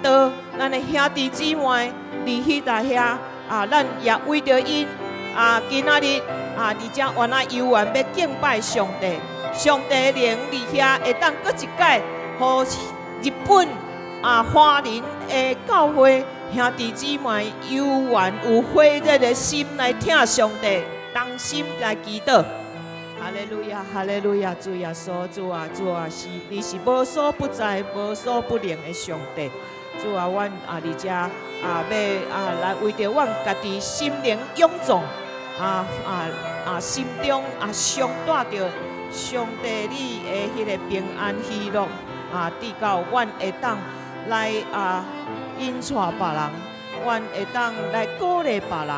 道，咱的兄弟姊妹佇彼搭遐啊，咱也為著𪜶啊，今仔日啊，佇遮原來遊園欲敬拜上帝，上帝靈佇遐會當閣一擺，予日本啊華人的教會兄弟姊妹猶原有火熱的心來疼上帝，同心來祈禱。哈利路亞，哈利路亞，主耶穌，主啊，主啊，是你是無所不在、無所不能的上帝。主啊，阮啊佇遮啊，欲啊來為著阮家己心靈勇壯，啊啊啊心中啊常帶著上帝你的彼个平安喜樂啊，直到阮會當來啊引帶別人，阮會當來鼓勵別人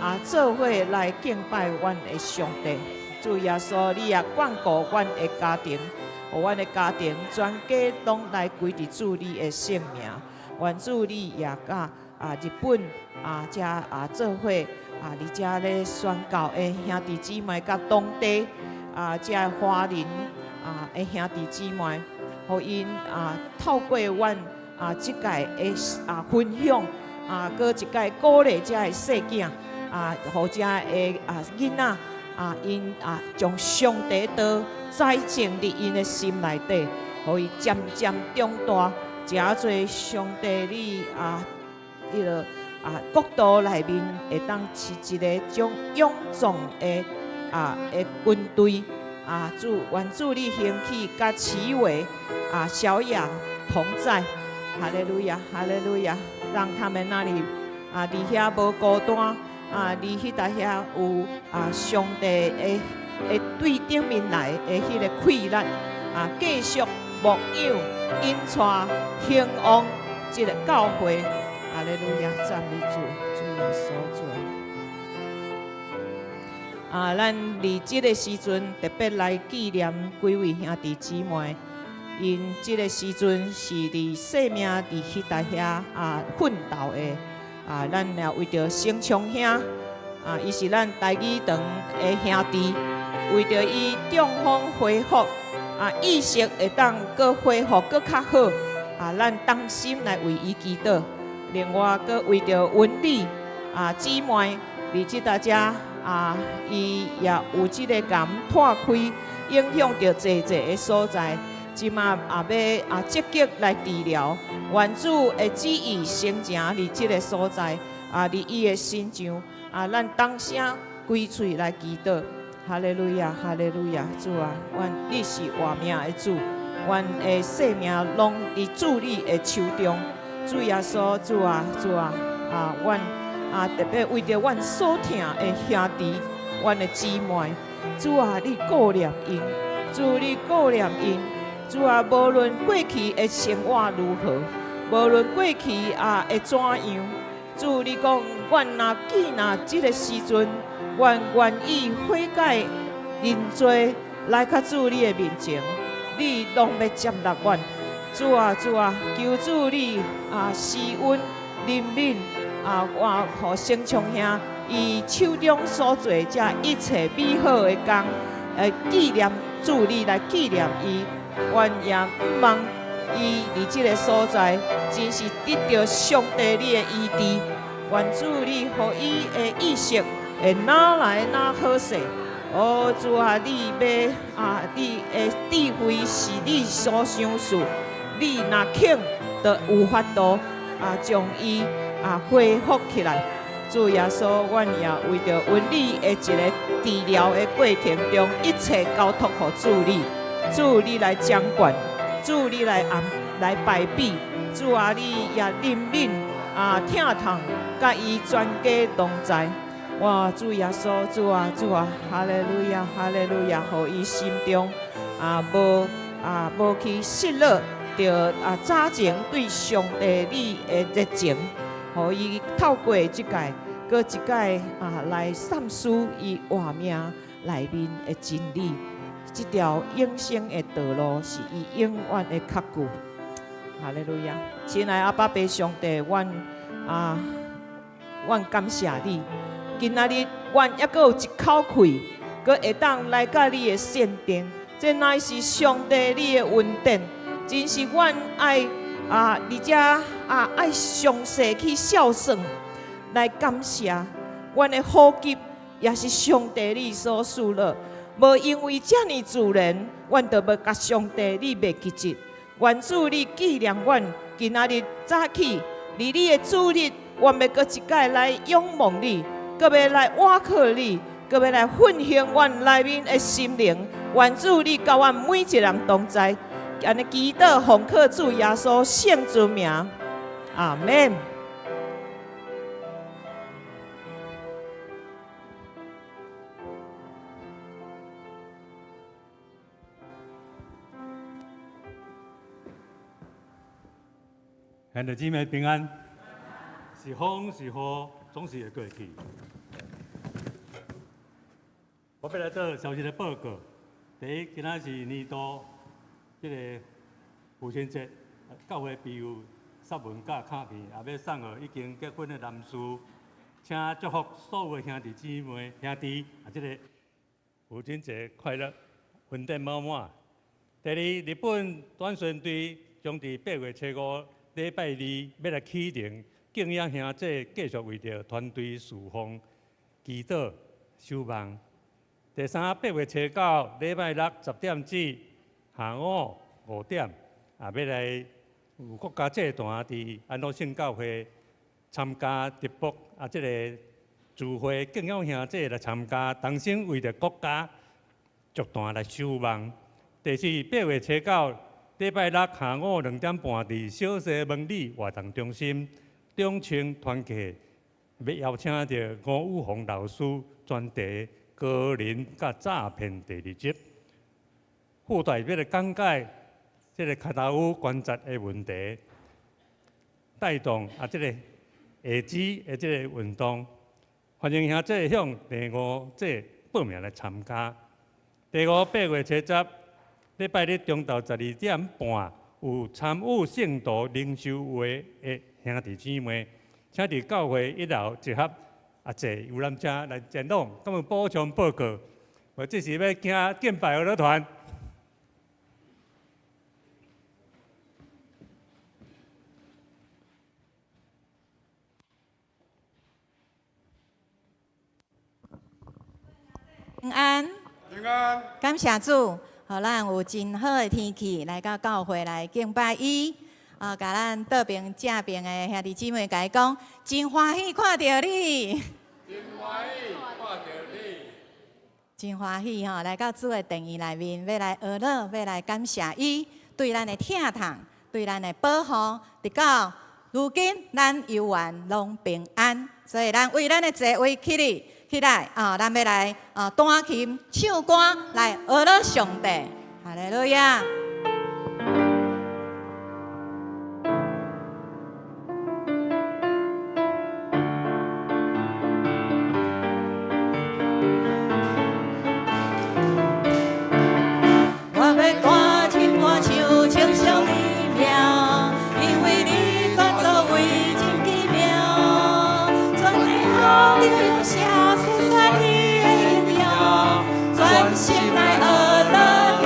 啊，做伙來敬拜阮的上帝。主耶穌，你也眷顧阮的家庭，予阮的家庭全家攏來歸佇主你的聖名。願主你也佮啊日本啊遮啊做伙啊佇遮咧宣教的兄弟姊妹，佮當地啊遮華人啊的兄弟姊妹，予𪜶啊透過阮啊這擺的啊分享啊，閣一擺鼓勵遮的細囝啊，予遮的啊囡仔。啊，𪜶啊，將上帝道栽種佇𪜶的心內底，予伊漸漸長大，誠濟上帝你啊，彼个啊國度內面會當是一个種勇壯的啊的軍隊啊，主願主你興起，佮齊偉啊小雅同在，哈利路亞，哈利路亞，讓他們那裡啊佇遐無孤單。啊！佇彼搭遐有啊，上帝的的對頂面來的彼个氣力啊，繼續牧養、引帶、興旺這个教會。哈利路亞，讚美主，主耶穌主。啊，咱佇這个時陣特別來紀念幾位兄弟姊妹，𪜶這个時陣是佇生命佇彼搭遐啊奮鬥的。啊，咱也為著成昌兄，啊，伊是咱台語堂的兄弟，為著伊中風恢復，啊，意識會當閣恢復閣較好，啊，咱同心來為伊祈禱。另外，閣為著文麗啊姊妹，佇這搭遮啊，伊也有這个癌湠開，影響著濟濟的所在。這馬也欲啊積極來治療，願主的旨意成成佇這个所在，啊，佇伊的身上，啊，咱同聲規喙來祈禱。哈利路亞，哈利路亞，主啊，阮你是活命的主，阮的生命攏佇主你的手中。主耶穌，主啊，主啊，啊，阮啊特別為著阮所疼的兄弟，阮的姊妹，主啊，你顧念𪜶，主你顧念𪜶。主啊，無論過去的生活如何，無論過去啊會怎樣，主你講，阮若見若這个時陣，阮願意悔改認罪，來到主你的面前，你攏欲接納阮。主啊，主啊，求主你啊施恩憐憫啊，我予成昌兄伊手中所做這一切美好的工，來紀念主你來紀念伊。阮也望伊佇這个所在，真是得著上帝你的醫治。願主你予伊的意識會愈來愈好勢。哦，主啊，你欲啊，你的智慧是你所賞賜，你若肯，就有法度啊，將伊啊恢復起來。主耶穌，阮也為著文理的一个治療的過程中，一切交託予主你。主你來掌管，主你來安來排比，主啊，你也憐憫啊，疼痛，佮伊全家同在。哇，主耶穌，主啊，主啊，哈利路亞，哈利路亞，予伊心中啊無啊無去失落著啊早前對上帝你的熱情，予伊透過這擺閣一擺啊來散施伊活命內面的真理。這條永生的道路是伊永遠的確據。哈利路亞！親愛阿爸父上帝，阮啊，阮感謝你。今仔日，阮猶閣有一口氣，閣會當來到你的聖殿。這乃是上帝你的恩典，真是阮愛啊，佇遮啊啊，愛詳細去數算來感謝。阮的呼吸也是上帝你所賜落，無因為遮爾自然，阮就欲共上帝你袂記得。願主你紀念阮今仔日早起，佇你的主日，阮欲閣一擺來仰望你，閣欲來倚靠你，閣欲來奮興阮內面的心靈。願主你佮阮每一个人同在，按呢祈禱奉靠主耶穌聖尊名，阿們。兄弟姊妹平安，是風是雨，總是會過去。我欲來做消息的報告。第一，今仔是年度這个父親節，教會備有雪文佮卡片，也欲送予已經結婚的男士，請祝福所有的兄弟姊妹、兄弟啊，這个父親節快樂，恩典滿滿。第二，日本短宣隊將佇8月初5禮拜二欲來啟程，敬仰兄弟繼續為著團隊事奉祈禱守望。第三，8月初9禮拜六10點至下午5點，也欲來有國家祭團佇安樂聖教會參加直播啊，這个聚會敬仰兄弟來參加，同心為著國家集團來守望。第四，8月初9禮拜六下午2點半，佇小西門里活動中心，中青團契欲邀請著吳宇宏老師專題高齡佮詐騙第二集，附帶欲來講解這个跤頭趺關節的問題，帶動啊這个下肢的這个運動，歡迎兄弟向第五節報名來參加。第五，8月初10。禮拜日中晝12點半，有參與聖徒靈修會的兄弟姊妹，請佇教會一樓集合。啊，坐遊覽車來前往，敢有補充報告？無，這是欲行敬拜樂團。平安，平安，感謝主。予咱有真好的天氣來到教會來敬拜伊。啊，共咱倒爿正爿的兄弟姊妹共伊講，真歡喜看著你，真歡喜看著你，真歡喜吼！來到主的殿宇內面，欲來學樂，欲來感謝伊對咱的疼痛，對咱的保護，直到如今咱猶原攏平安。所以咱為咱的座位起立起來啊！咱欲來啊，彈琴唱歌來學樂上帝，哈利路亞。我欲彈琴彈唱，稱頌你名，因為你的作為真奇妙，全地予用聲述說你的榮耀，全心來學樂你。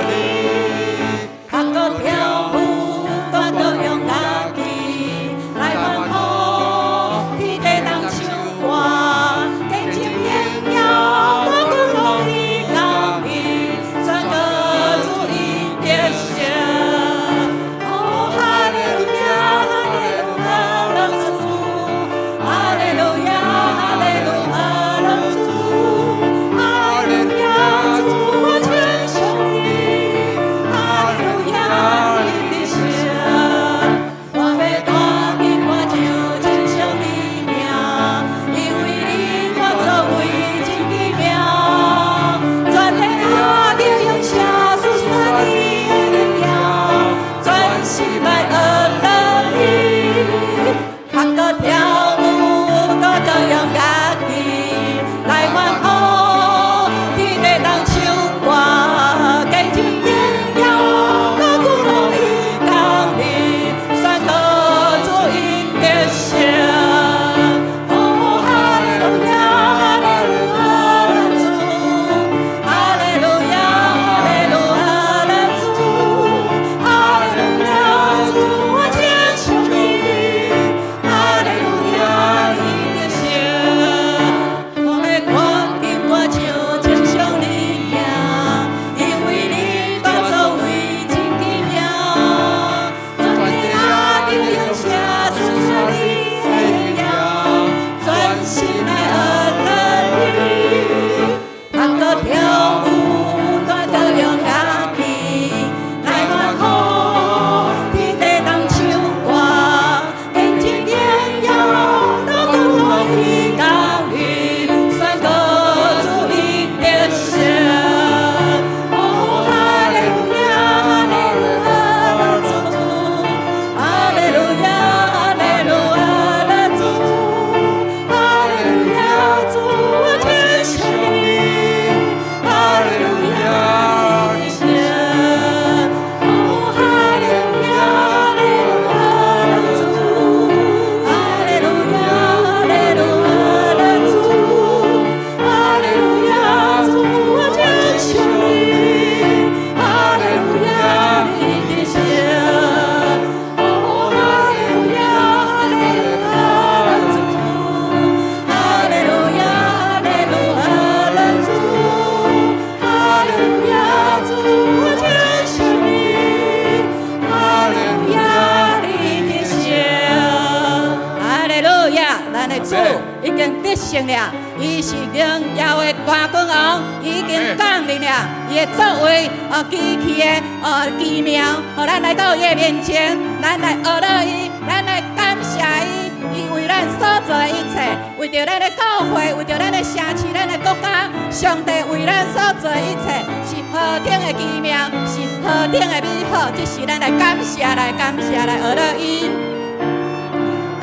勝了，伊是榮耀的大君王，已經降臨了，伊的作為哦極其的哦奇妙，予咱來到伊的面前，咱來學樂伊，咱來感謝伊，伊為咱所做的一切，為著咱的教會，為著咱的城市、咱的國家，上帝為咱所做的一切是何等的奇妙，是何等的美好，這是咱來感謝、來感謝、來學樂伊。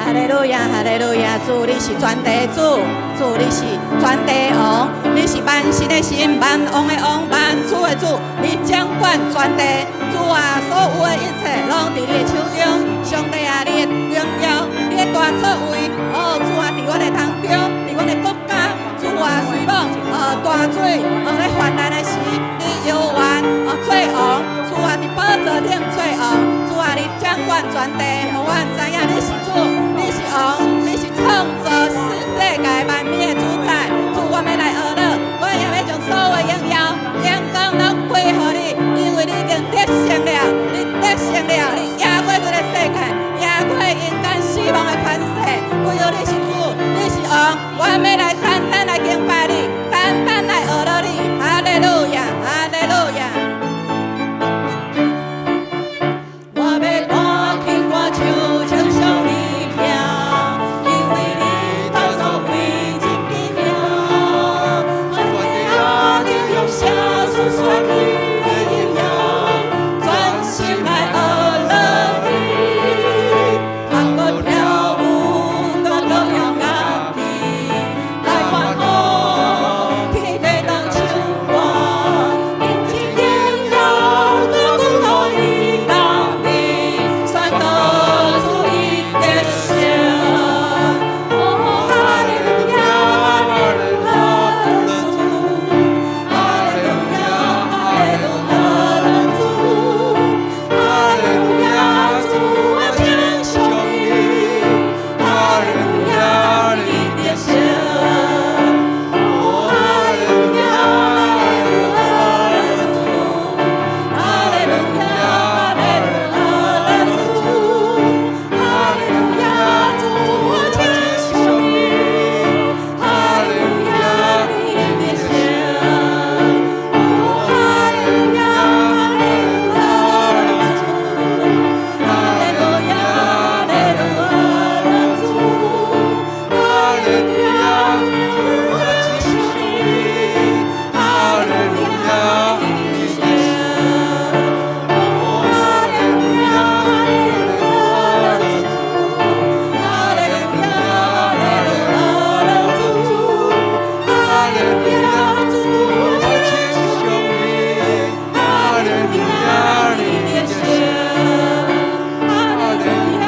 哈利路亞，哈利路亞，主你是全地主，主你是全地王，你是萬神的神，萬王的王，萬主的主，你掌管全地，主啊，所有的一切攏佇你的手中。上帝啊，你的榮耀，你的大作為，哦，主啊，佇阮的當中，佇阮的國家，主啊，雖罔哦大水哦咧泛濫的時，你猶原哦做王，主啊，佇寶座頂做王，主啊，你掌管全地，予阮知影你是主。你是王，你是創造世界萬物的主宰。主，我欲來學樂，我也欲將所有的榮耀、榮光攏歸予你，因為你已經得勝了，你得勝了，你贏過這個世界，贏過陰間死亡的權勢。唯有你是主，你是王，我欲來單單來敬拜你，單單來學樂你。哈利路亞，哈利路亞。我欲彈起歌唱，稱頌你名，因為你當作為真奇妙，全地阿你用聲述說你的榮耀，全心來學樂你，唱歌跳舞，歌歌用樂器來歡呼，天地當唱歌，迎接榮耀，大君王已降臨，宣告主已得勝。哦，哈利路亞，哈利路亞，主，哈利路亞，哈利路亞，主，哈利路亞，主，我稱頌你，哈利路亞，你得勝。哦，哈利路亞，哈利路亞，主，哈利路亞，哈利路亞，主，哈利路亞，主，我稱頌你，哈利路亞，你得勝。哦，哈利路亞，哈利路亞，主，哈利路亞，哈利路亞，主，哈利路亞，主，我稱頌你，哈利路亞，你得勝。哦，哈利路亞，哈利路亞，主，哈利路亞，哈利路亞，主，哈利路亞，主，我稱頌你，哈利路亞，你得勝，哈利路亞，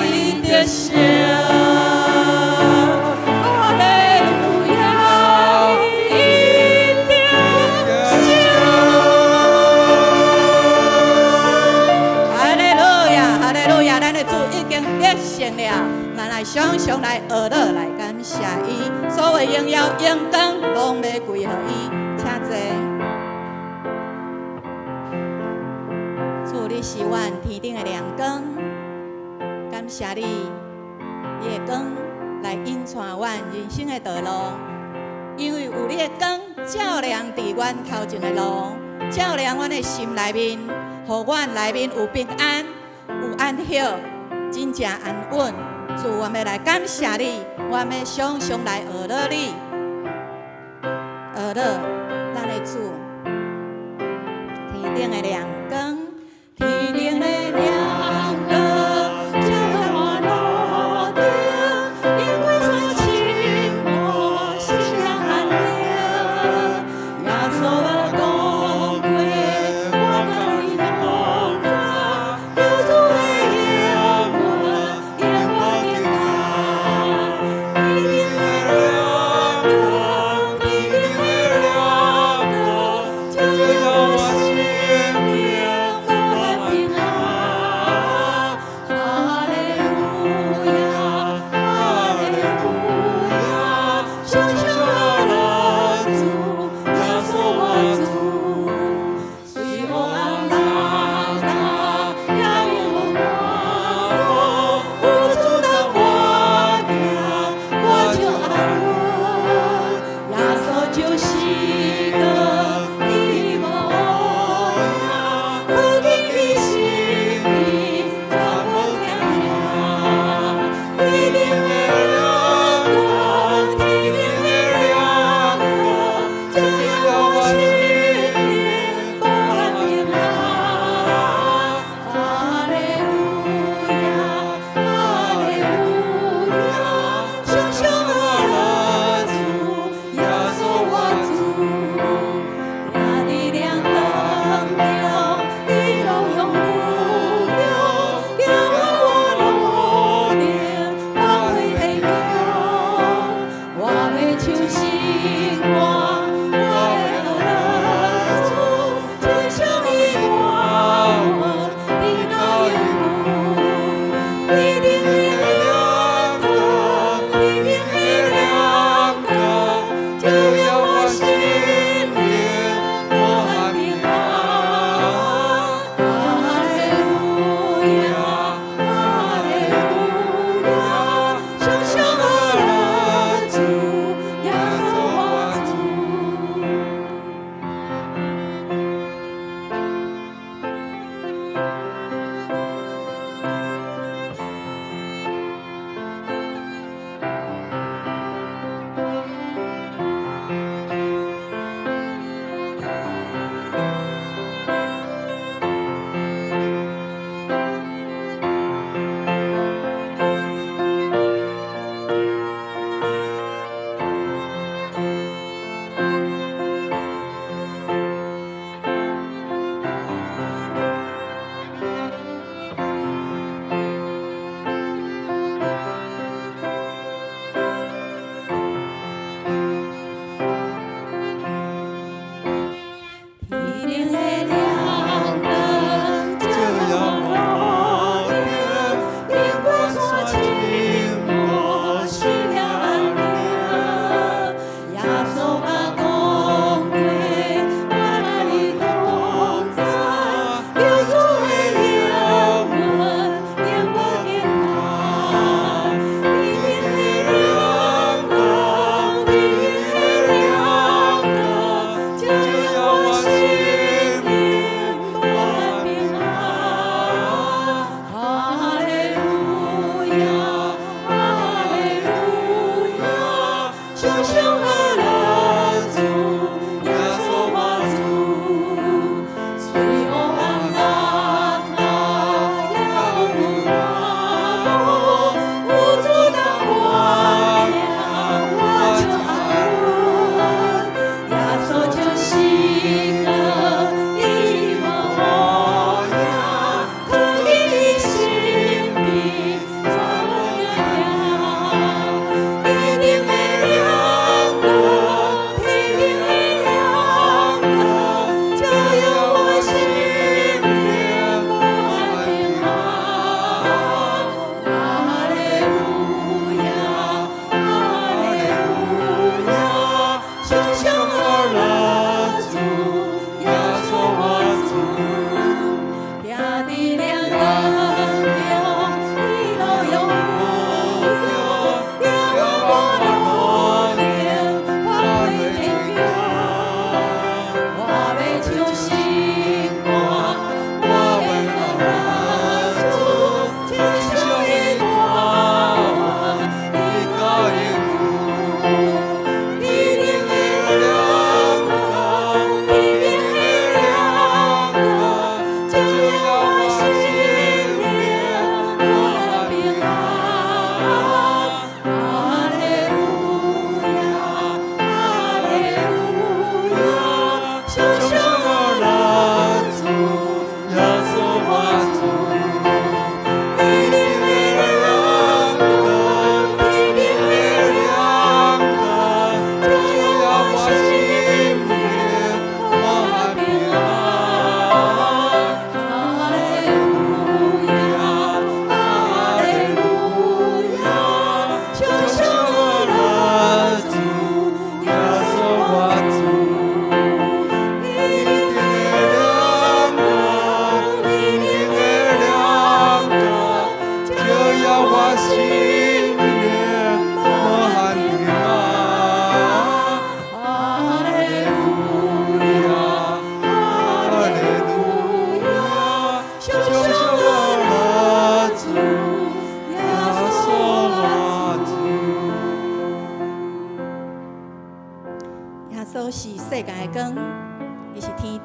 你得勝，哈利路亞，你得勝。哈利路亞，哈利路亞，咱的主已經得勝了，咱來常常來學樂來感謝伊，所有榮耀榮光攏欲歸予伊，請坐。主，你是阮天頂的亮光，感謝你，你的光來引帶阮人生的道路，因為有你的光照亮佇阮頭前的路，照亮阮的心內面，予阮內面有平安、有安息，真正安穩。主，我欲來感謝你，我欲常常來學樂你，學樂咱的主，天頂的亮光，天頂的亮光，照亮我路頂，因為所親我心安寧。耶穌啊，講過，我佮你同在，有主的應允，永我等待。天頂的亮光，天頂的亮光，照亮我心靈，我平安。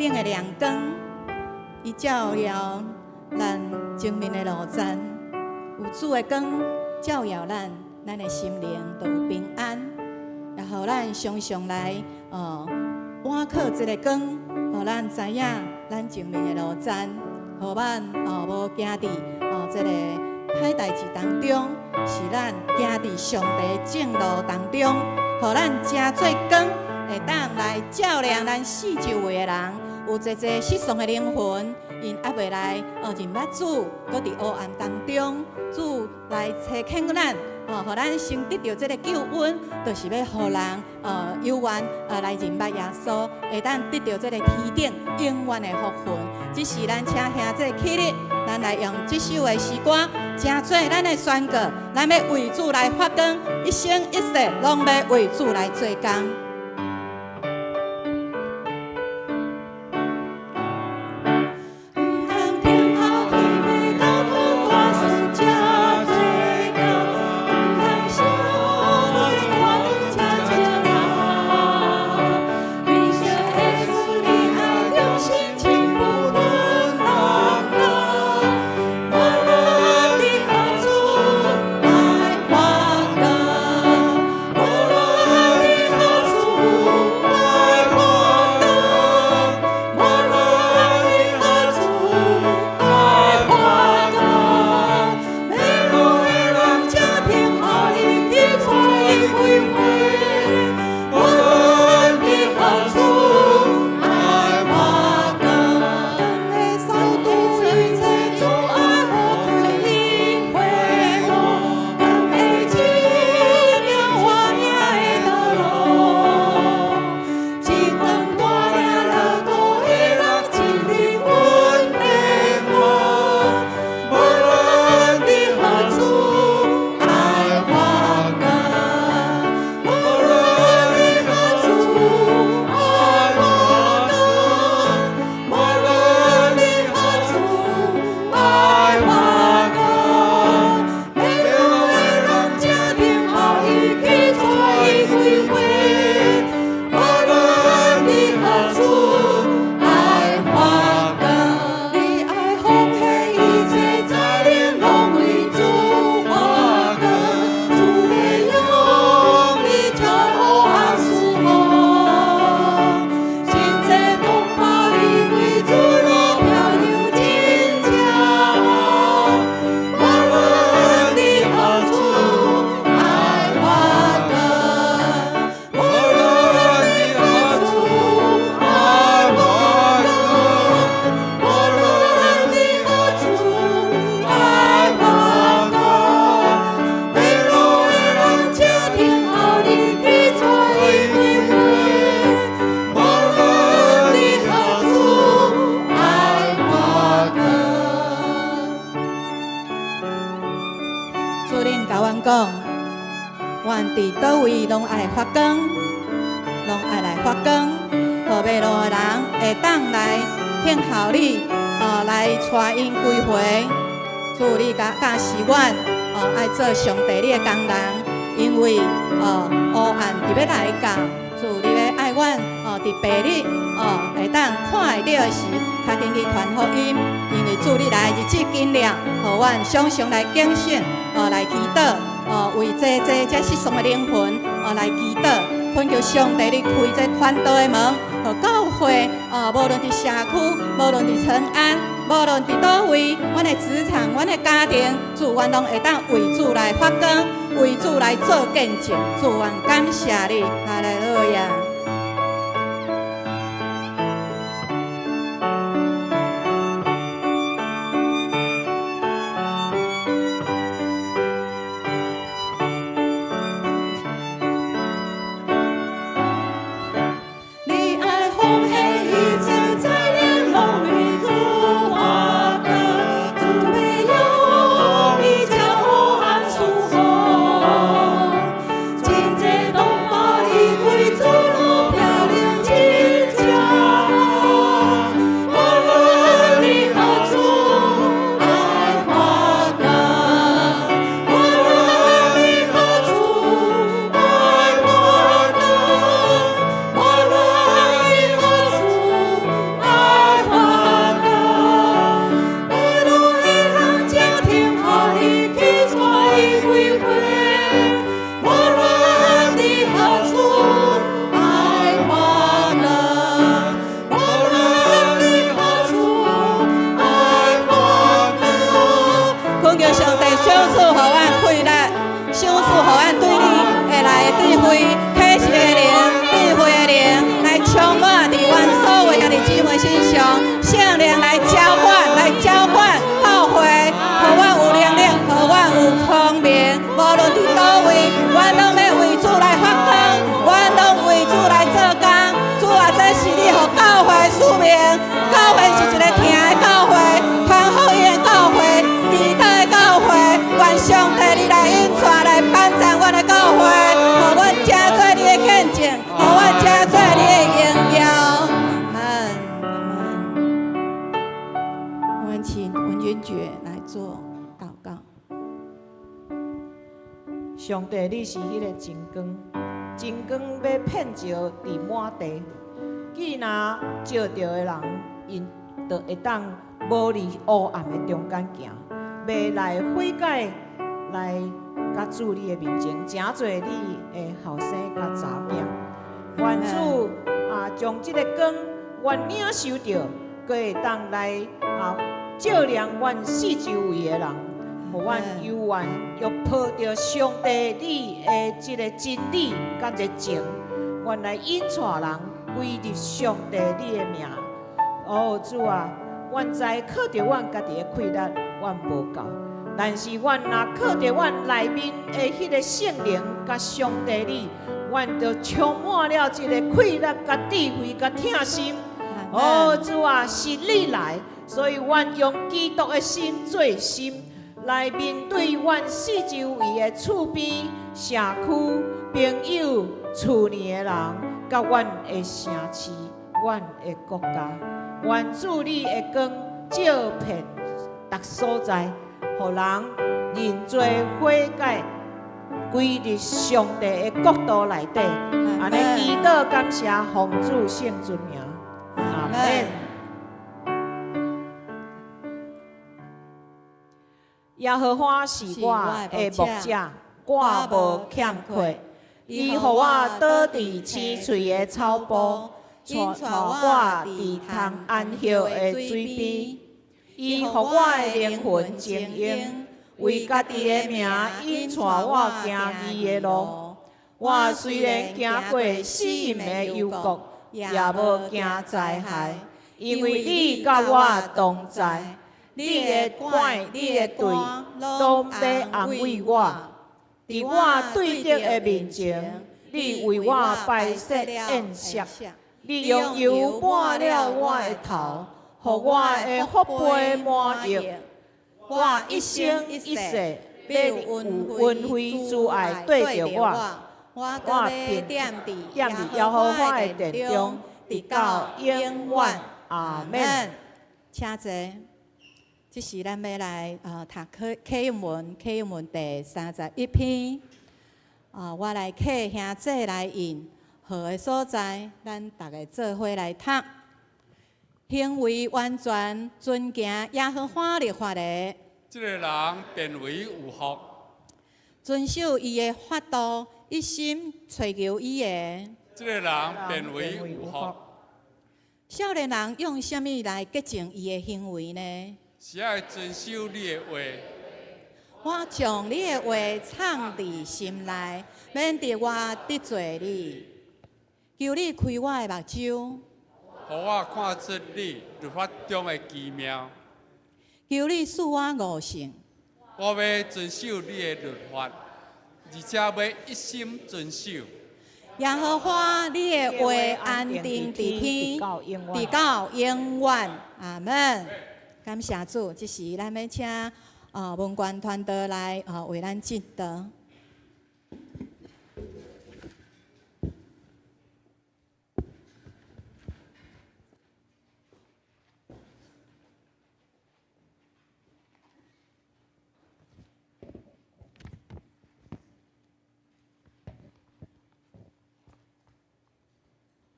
頂的亮光，伊照耀咱前面的路程。有主的光照耀咱，咱的心靈就有平安，也予咱常常來倚靠這个光，予咱知影咱前面的路程，予咱無行佇這个歹代誌當中，是咱行佇上帝正路當中，予咱成做光，會當來照亮咱四周圍的人。有濟濟失喪的靈魂，𪜶猶未來認捌主，閣佇黑暗當中，主來差遣咱，予咱先得著這个救恩，就是欲予人有緣來認捌耶穌，會當得著這个天頂永遠的福分。只是咱請兄弟起立，咱來用這首的詩歌，成做咱的宣告，咱欲為主來發光，一生一世攏欲為主來做工。毋通聽候天欲到通大事才做工，毋通傷濟看轉才招人。你說的事，你愛忠心，真不論人人。無論佇何處愛發光，無論佇何處愛發光，無論佇何處愛發光。迷路的人請聽候你去帶伊歸回，無論佇何處愛發光。光的掃除一切阻礙，予罪因回路，光會指明活命的道路。一光帶領落土的人，進入阮的夢。無論佇何處愛發光，無論佇何處愛發光，無論佇何處愛發光。迷路的人請聽候伊去帶伊歸回，無論佇何處愛發光。你愛奉獻一切才能，攏為主發光。主欲用你將黑暗賜福，真濟同胞因為主路漂流真正好。無論佇何處愛發光，無論佇何處愛發光，無論佇何處愛發光。迷路的人請聽候你去帶伊歸回，無論佇何處愛發光。主恁共阮講，阮佇佗位攏愛發光，攏愛來發光，予迷路的人會當來聽候你，來帶𪜶歸回。主你教教示阮，愛做上帝你的工人，因為黑暗佇欲來到，主你欲愛阮，佇白日，會當看會著的時，較緊去傳福音，因為主你來的日子近了，予阮常常來警醒，來祈禱，為這失喪的靈魂，來祈禱，懇求上帝你開這傳道的門，予教會，無論佇社區，無論佇長安，無論佇佗位，阮的職場，阮的家庭，主阮攏會當為主來發光，為主來做見證。主，阮感謝你，哈利路亞。你愛奉獻一切才能，攏為主發光。主欲用你將黑暗賜福，真濟同胞離開主路。們請文雲姐來做禱告。上帝，你是彼個真光，真光欲遍照佇滿地。既若照著的人，𪜶就會當無佇烏暗的中間行，欲來悔改，來佮主你的面前，成做你的後生佮查某囝。願主啊，將這個光，願領受著，閣會當來啊照亮阮四周圍的人，予阮猶原欲抱著上帝你的這个真理佮熱情，願來引帶人歸入上帝你的名。哦，主啊，阮知靠著阮家己的氣力，阮無夠，但是阮若靠著阮內面的彼个聖靈佮上帝你，阮就充滿了這个氣力、佮智慧、佮疼心。哦，主啊，是你來，所以阮用基督的心做心，來面對阮四周圍的厝邊、社區、朋友、厝裡的人，佮阮的城市、阮的國家。願主你的光照遍逐所在，予人認罪悔改，歸入上帝的國度內底。按呢祈禱感謝奉主聖尊名，阿們。耶和華是我的牧者，我無欠缺。伊予我倒佇青翠的草埔，帶我佇通安歇的水邊。伊予我的靈魂晶瑩，為家己的名引帶我行義的路。我雖然行過死蔭的幽谷，也無驚災害，因為你佮我同在。你的拐，你的杖，攏欲安慰我。佇我對敵的面前，你為我擺設宴席，你用油抹了我的頭，予我的福杯滿溢。我一生一世欲有恩惠慈愛綴著我，我便踮佇耶和華的殿中，直到永遠。阿們。請坐。這時咱欲來讀啟應文，啟應文第31篇。啊，我來請兄姐來印號的所在，咱逐个做伙來讀。行為完全遵行耶和華律法的，這个人便為有福；遵守伊的法度，一心揣求伊的，這个人便為有福。少年人用啥物來潔淨伊的行為呢？是愛遵守你的話。我將你的話藏佇心內，免得我得罪你。求你開我的目睭，予我看出你律法中的奇妙。求你賜我悟性。我欲遵守你的律法，而且欲一心遵守。耶和華，你的話安定佇天，直到永遠。阿們。感謝主，這時咱欲請文官團隊來為咱證道。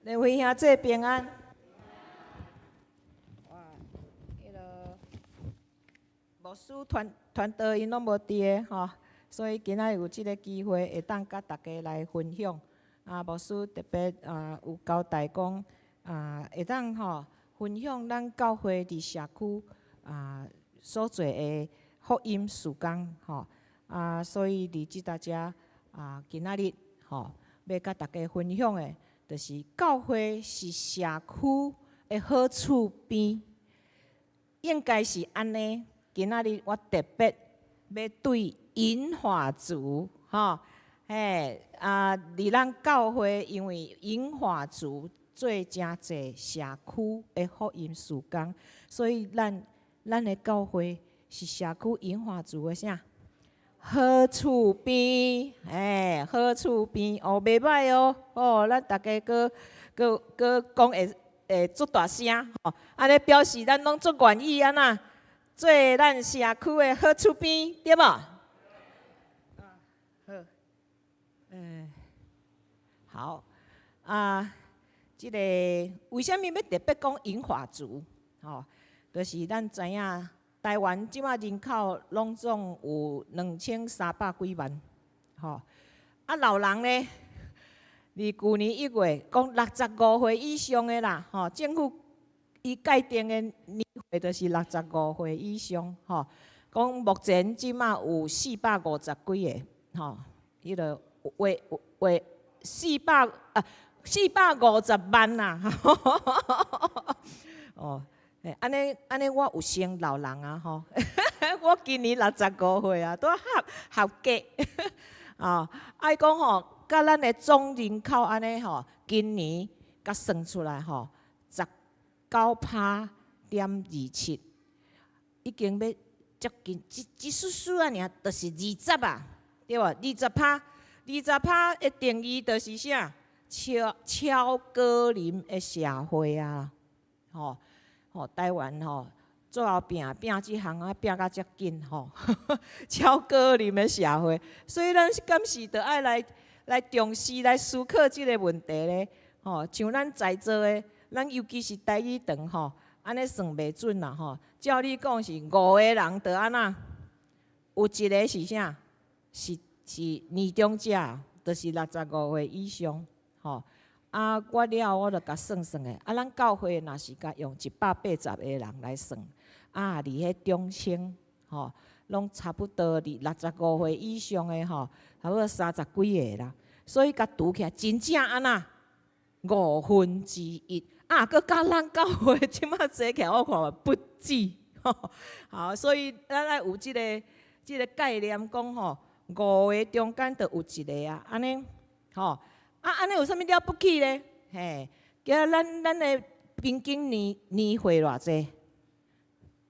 兩位兄姊平安。哇，彼个牧師傳傳道𪜶攏無佇个吼，所以今仔日有這个機會會當佮大家來分享。啊，牧師特別啊有交代講啊，會當吼分享咱教會佇社區啊所做的福音事工吼。啊，所以佇這搭遮啊，今仔日吼欲佮大家分享的，就是教會是社區的好厝邊，應該是按呢。今仔日我特別欲對銀髮族，吼，嘿啊，佇咱教會，因為銀髮族做誠濟社區的福音事工，所以咱的教會是社區銀髮族的啥？好厝邊，嘿，好厝邊哦，袂䆀哦，哦，咱逐家閣閣閣講會會足大聲，吼，按呢表示咱攏足願意按怎，做咱社區的好厝邊，對無？好，好啊，這個為啥物欲特別講銀髮族？吼，就是咱知影台灣這馬人口攏總有2300幾萬，吼，啊老人呢？佇舊年1月講65歲以上的啦，吼，政府伊界定的年歲就是六十五歲以上，吼。講目前這馬有450幾個，吼，彼個話話四百啊450萬啦，哦，按呢按呢，我有算老人啊，吼，我今年六十五歲啊，都合合格，啊，愛講吼，佮咱的總人口按呢吼，今年佮算出來吼，19.27%，已經欲接近一一絲絲仔爾，就是二十啊，對無？二十趴，二十趴的定義就是啥？超超高齡的社會啊，吼吼，台灣吼，最後拼拼這項啊，拼甲遮緊吼，超高齡的社會，所以咱敢是著愛來重視、來思考這個問題咧，吼，像咱在座的，咱尤其是台語堂吼，按呢算袂準啦吼。照理講是五個人著按怎？有一個是啥？是年長者，就是六十五歲以上，吼。啊，我了我就共算算的，啊，咱教會若是共用180個人來算，啊，佇彼中間，吼，攏差不多佇六十五歲以上的吼，差不多三十幾個啦。所以共除起來，真正按怎？1/5啊，閣佮咱教會這馬坐起來，我看不止。好，所以咱愛有這個概念，講吼，五個中間就有一個啊，按呢，吼，啊，按呢有啥物了不起咧？嘿，今咱的平均年歲偌濟？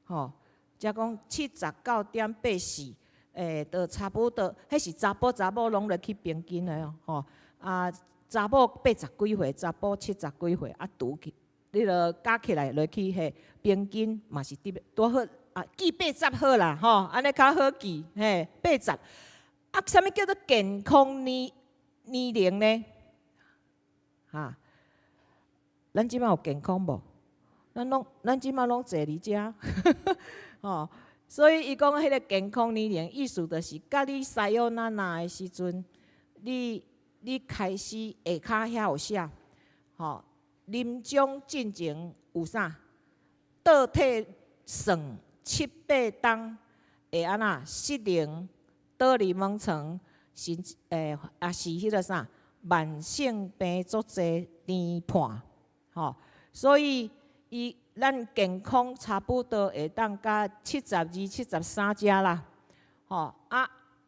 吼，才講79.84，就差不多，彼是查埔查某攏入去平均的哦，吼，啊，查某八十幾歲，查埔七十幾歲，啊，除去，你著加起來落去，嘿，平均嘛是佇拄好啊，記八十好啦，吼，按呢較好記，嘿，八十。啊，啥物叫做健康年齡呢？哈，咱這馬有健康無？咱這馬攏坐佇遮，吼，所以伊講彼個健康年齡，意思就是，佮你さよなら的時陣，你開始下跤遐有寫，吼，臨終進前有啥？倒退算七八冬會按怎失能？倒佇門床，甚抑是彼個啥慢性病足濟甜判，吼，所以伊咱健康差不多會當佮72、73遮啦，吼啊，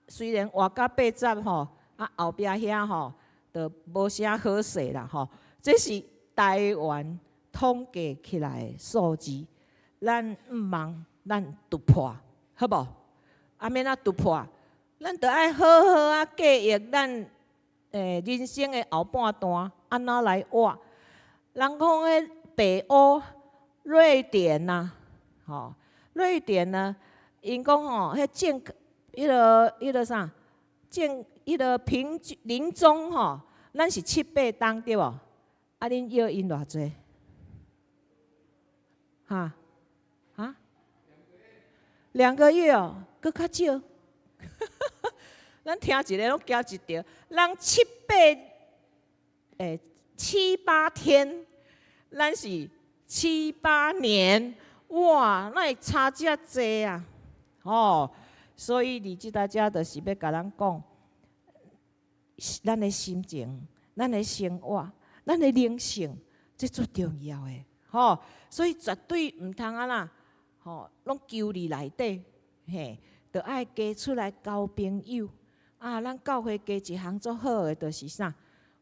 雖然活到八十吼，啊後壁遐吼，就無啥好勢啦，吼。這是台灣統計起來的數字，咱毋茫咱突破，好無？啊，欲按怎突破？咱著愛好好仔計劃咱人生的後半段按怎來活。人講彼北歐瑞典呐，吼，瑞典呢，𪜶講吼，彼健彼個啥，健彼個平均臨終吼，咱是七八冬對無？啊，恁約𪜶偌濟？哈？啊？2個月哦，閣較少。咱聽一个攏驚一跳，人七八七八天，咱是七八年，哇，哪會差遮濟啊？吼，所以佇這搭遮就是欲共咱講，咱的心情、咱的生活、咱的靈性，這足重要的，吼。所以絕對毋通按怎，吼，攏勼佇內底，嘿，著愛加出來交朋友。啊，咱教會加一項足好的，就是啥？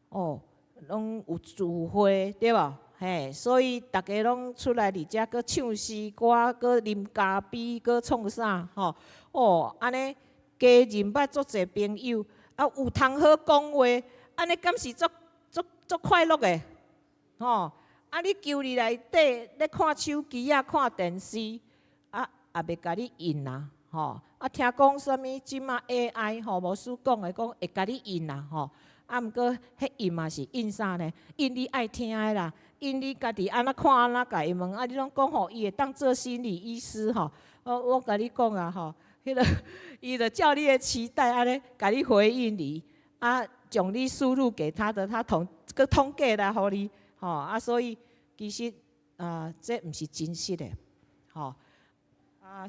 哦，攏有聚會，對無？嘿，所以逐家攏出來佇遮，閣唱詩歌，閣啉咖啡，閣創啥？吼，哦，按呢加認捌足濟朋友，啊，有通好講話，按呢敢是足足足快樂的？吼，啊，你勼佇內底咧看手機啊，看電視，啊，也袂共你印啦，吼。啊，聽講啥物這馬 AI 吼，牧師講的講會共你印啦，吼。啊，毋過彼印嘛是印啥呢？印你愛聽的啦，印你家己按怎看按怎共伊問，啊，你攏講吼，伊會當做心理醫師吼。我共你講啊吼，彼個伊就照你的期待按呢共你回應你，啊，將你輸入給他的，他統閣統計來予你，吼啊，所以其實啊，這毋是真實的，吼啊，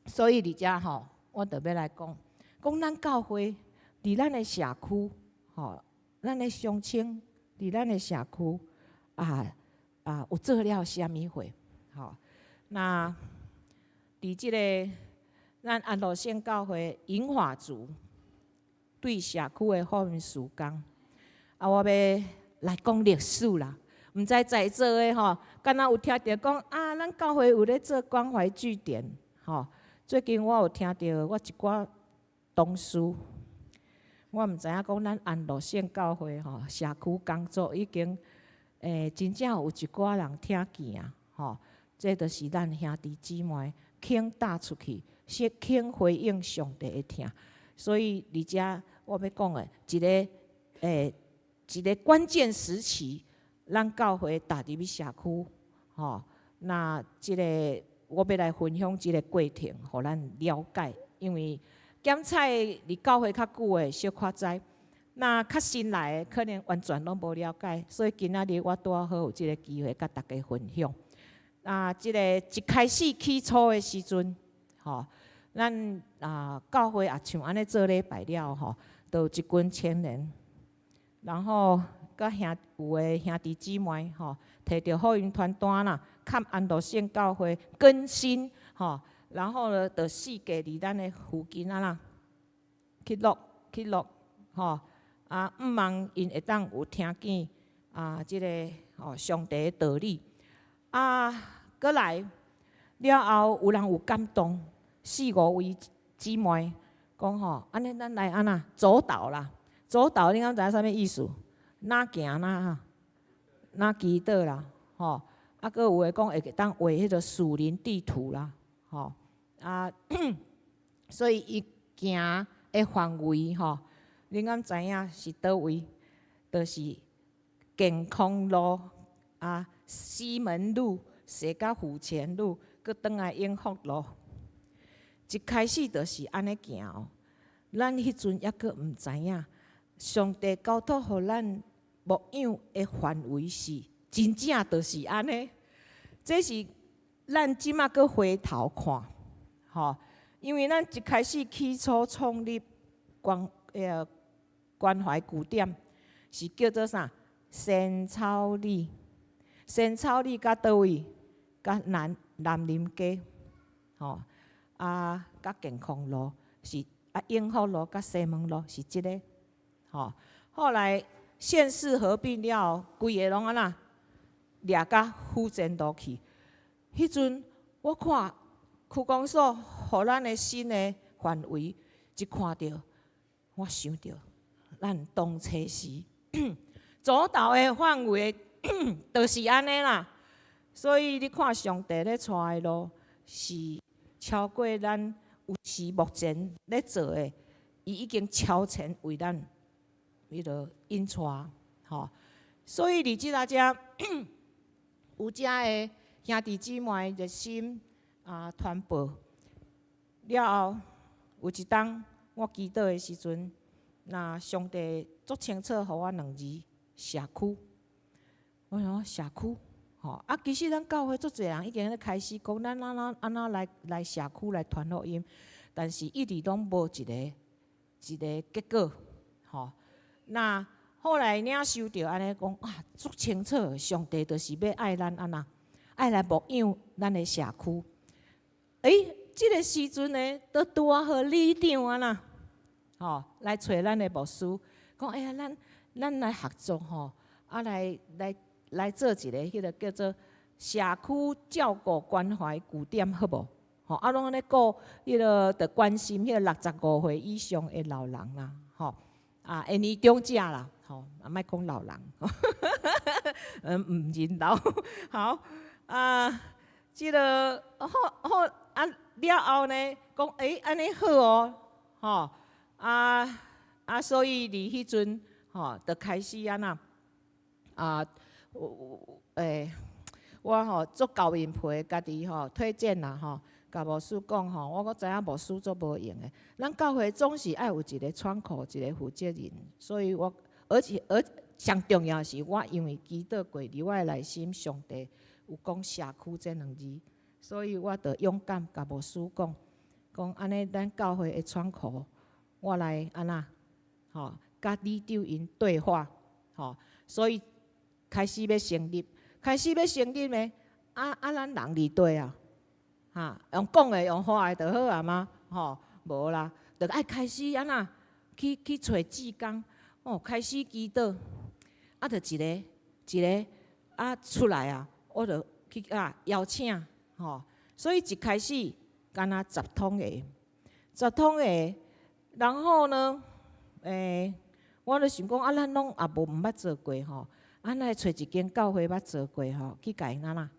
所以佇遮吼，我就欲來講，講咱教會佇咱的社區，吼，咱的鄉親佇咱的社區啊，有做了啥物貨，吼，那佇這个咱安樂聖教會銀髮族對社區的福音事工，啊，我欲來講歷史啦。毋知在座的吼，敢若有聽著講啊，咱教會有咧做關懷據點，吼。最近我有聽著我一寡同事，我毋知影講咱安樂聖教會吼，社區工作已經真正有一寡人聽見啊，吼。這就是咱兄弟姊妹肯踏出去，是肯回應上帝的疼。所以佇遮我欲講的一个關鍵時期，咱教會踏入去社區，吼，那這个我欲來分享這个過程，予咱了解。因為檢採佇教會較久的，小可知；那較新來的，可能完全攏無了解。所以今仔日我拄仔好有這个機會，佮大家分享。啊，這个一開始起初的時陣，吼，咱啊教會也像按呢做禮拜了吼，就有一群青年，然後佮兄有的兄弟姊妹吼，提著福音傳單啦，崁安樂聖教會更新吼，然後呢，就四界佇咱的附近啊啦，去落去落吼，啊，向望𪜶會當有聽見啊，這个吼上帝的道理。啊，閣來了後，有人有感動，四五位姊妹講吼，按呢咱來按怎走禱啦，走禱你敢知影啥物意思？若行若若祈禱啦，吼，啊，閣有的講會當畫彼个屬靈地圖啦，吼，啊，所以伊行的範圍吼，恁敢知影是佗位？就是健康路啊。西門路、踅到府前路，閣轉來永福路。一開始就是按呢行哦。咱彼陣猶閣毋知影，上帝交託予咱牧養的範圍是真正就是按呢。這是咱這馬閣回頭看，吼，因為咱一開始起初創立關懷據點，是叫做啥？仙草里。仙草里佮佗位？佮南林街，吼，啊，佮健康路是啊，永福路佮西門路是這个，吼。後來縣市合併了後，規个攏按怎掠甲府前路去。彼陣我看區公所予咱的新的範圍，一看著，我想著咱當初時走禱的範圍。就是按呢啦，所以你看上帝咧帶的路是超過咱有時目前咧做的，伊已經超前為咱彼个引帶，吼。所以佇這若遮有遮的兄弟姊妹熱心啊傳播了後，有一當我祈禱的時陣，那上帝足清楚予我兩字：社區。我想社區，吼啊！其實咱教會足濟人已經咧開始講，咱按怎按怎來社區來傳福音，但是一直攏無一个結果，吼。那後來領受著按呢講啊，足清楚，上帝就是欲愛咱按怎，愛來牧養咱的社區。欸，這个時陣呢，都拄仔好里長按怎，吼，來揣咱的牧師，講哎呀，咱來合作吼，啊來做一个彼个叫做社區照顧關懷據點，好無？吼，啊，攏按呢顧彼个，著關心彼个65歲以上的老人啦，吼，啊，年長者啦，吼，啊，莫講老人，毋認老，好，啊，這个後後了後呢，講欸，按呢好哦，吼啊啊，所以佇彼陣吼，就開始按怎啊，欸，我吼足厚面皮，家己吼推薦啦吼，共牧師講吼，我閣知影牧師足無閒的，咱教會總是愛有一個窗口，一個負責人，所以我而且而上重要是我因為祈禱過，佇我的內心上帝有講社區這兩字，所以我就勇敢共牧師講，講按呢咱教會的窗口，我來按怎吼，佮里長𪜶對話，吼，所以開始欲成立，開始欲成立呢，啊啊，咱人佇佗啊，哈，用講的用話的就好啊嗎？吼，無啦，就愛開始按怎去去揣志工，哦，開始祈禱，啊，就一個一個啊出來啊，我就去啊邀請，吼，所以一開始敢若十通個，十通個，然後呢，欸，我就想講啊，咱攏也無毋捌做過吼。啊，來揣一間教會捌做過吼，去共𪜶按怎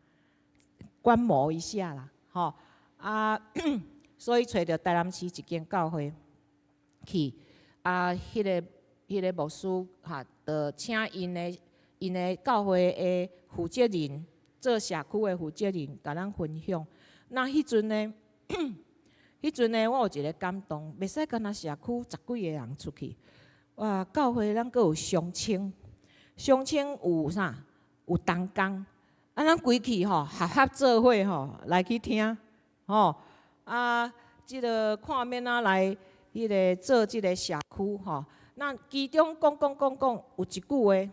觀摩一下啦，吼啊，所以揣著台南市一間教會去，啊，彼個牧師哈，就請𪜶的教會的負責人，做社區的負責人，共咱分享。那彼陣呢，彼陣呢，我有一個感動，袂使干焦社區十幾個人出去，哇，教會咱閣有鄉親。鄉親有啥？有同工，啊，咱規氣吼，合合做伙吼來去聽，吼啊，這个看欲按怎來彼个做這个社區吼。那其中講講講講，有一句話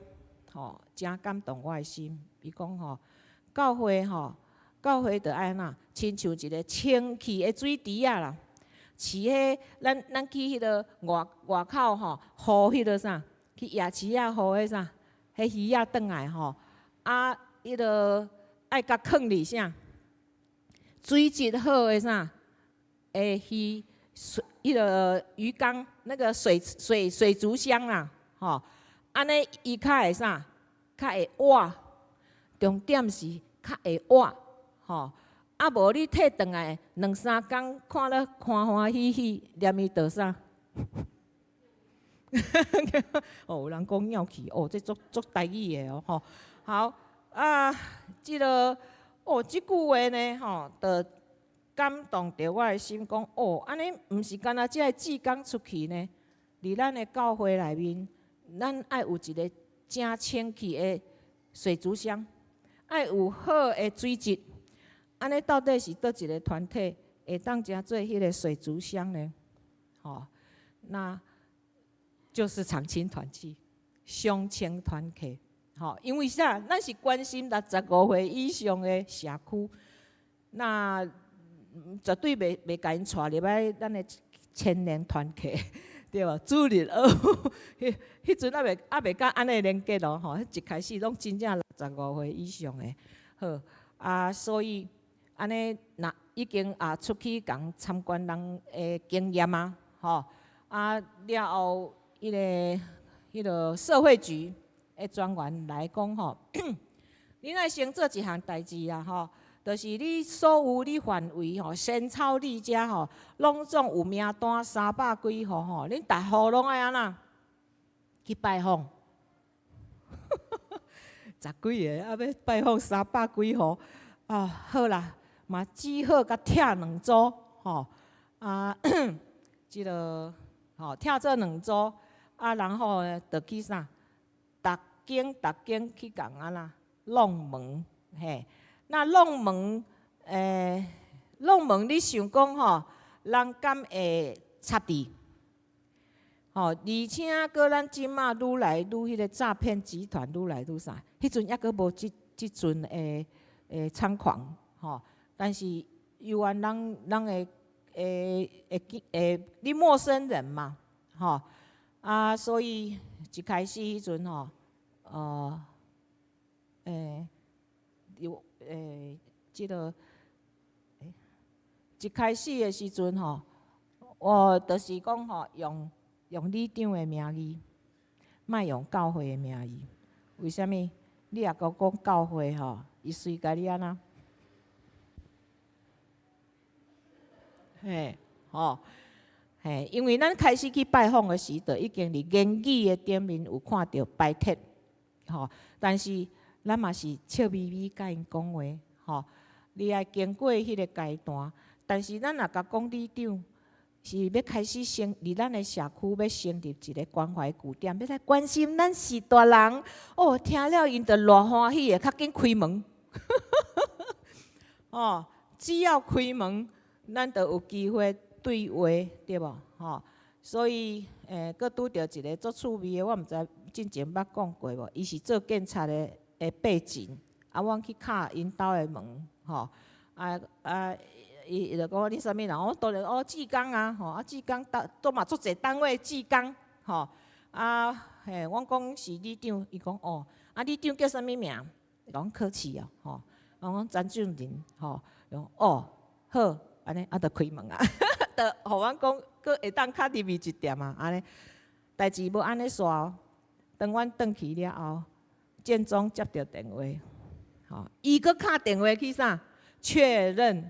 吼，誠感動我的心。伊講吼，教會吼，教會著愛按怎，親像一個清氣的水池仔啦，飼彼咱咱去彼个外外口吼，予彼个啥，去夜市仔予彼啥？彼魚仔轉來吼，啊，彼个愛共囥佇啥？水質好的啥？的魚水，彼个魚缸，那個水水水族箱啦，吼，按呢伊較會啥？較會活，重點是較會活，吼。啊無你提轉來兩三工，看了歡歡喜喜，連伊就啥？哦，有人講尿氣，哦，這足足台語的哦，吼。好啊，這个哦，這句話呢，吼，就感動著我的心，講哦，按呢毋是干焦這个志工出去呢，佇咱的教會內面，咱愛有一個誠清氣的水族箱，愛有好的水質。按呢到底是佗一个團體會當成做彼个水族箱呢？吼，那就是長青團契、雙青團契，吼，因為啥？咱是關心65歲以上的社區，那絕對袂袂共𪜶帶入來咱的青年團契，對無？主日學，彼彼陣猶未猶未佮按呢連結哦，吼，一開始攏真正六十五歲以上的，好啊，所以按呢，若已經啊出去共參觀人的經驗啊，吼啊了後，彼个社會局的專員來講吼，你愛先做一項代誌啦吼，就是你所有你範圍吼，仙草里遮吼，攏總有名單三百幾戶吼，恁逐戶攏愛按怎去拜訪？十幾个啊，欲拜訪三百幾戶，啊好啦，嘛只好共拆兩組吼，啊，這个吼拆做兩組。啊，然後呢，就去啥？逐間逐間去共按怎弄門，嘿。那弄門，欸，弄門，你想講吼，人敢會插佇？吼，而且閣咱這馬愈來愈彼个詐騙集團愈來愈啥？彼陣猶閣無這這陣的的猖狂，吼。但是猶原人人會會會會，你陌生人嘛，吼。啊，所以一開始彼陣吼，欸，有欸，這个，欸，一開始的時陣吼，我就是講吼，用用里長的名義，莫用教會的名義。為啥物？你若閣講教會吼，伊隨共你按怎？嘿，吼，嘿，因為咱開始去拜訪的時，就已經佇言語的頂面有看著排斥，吼，但是咱嘛是笑眯眯共𪜶講話，吼，你愛經過彼个階段，但是咱若共講里長是欲開始成佇咱的社區欲成立一个關懷據點，欲來關心咱序大人，哦，聽了𪜶就偌歡喜的，較緊開門，哦，只要開門，咱就有機會對話，對無？吼，所以，閣拄著一个足趣味的，我毋知進前捌講過無？伊是做警察的背景，啊，阮去敲𪜶兜的門，吼，啊啊，伊就講你啥物人？我當然哦，志工啊，吼，啊，志工都都嘛足濟單位志工，吼，啊，嘿，阮講是里長，伊講哦，啊，里長叫啥物名？伊講客氣哦，吼，我講詹俊仁，吼，伊講哦，好，按呢啊，就開門啊，就予阮講，閣會當較入去一點啊，按呢，代誌無按呢煞哦。當阮轉去了後，建中接著電話，吼，伊閣敲電話去啥？確認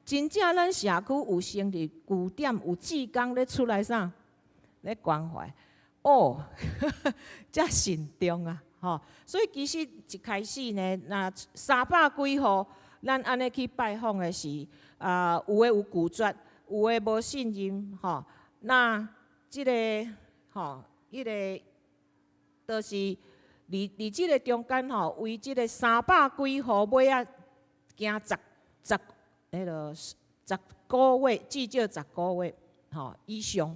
真正咱社區有成立據點，有志工咧出來啥？咧關懷，哦，遮慎重啊，吼！所以其實一開始呢，若三百幾戶，咱按呢去拜訪的時，啊，有的有拒絕，有的無信任，吼。那這个吼，彼个。就是佇這个中間吼，為這个三百幾戶尾仔行十十彼个十個月，至少十個月吼以上，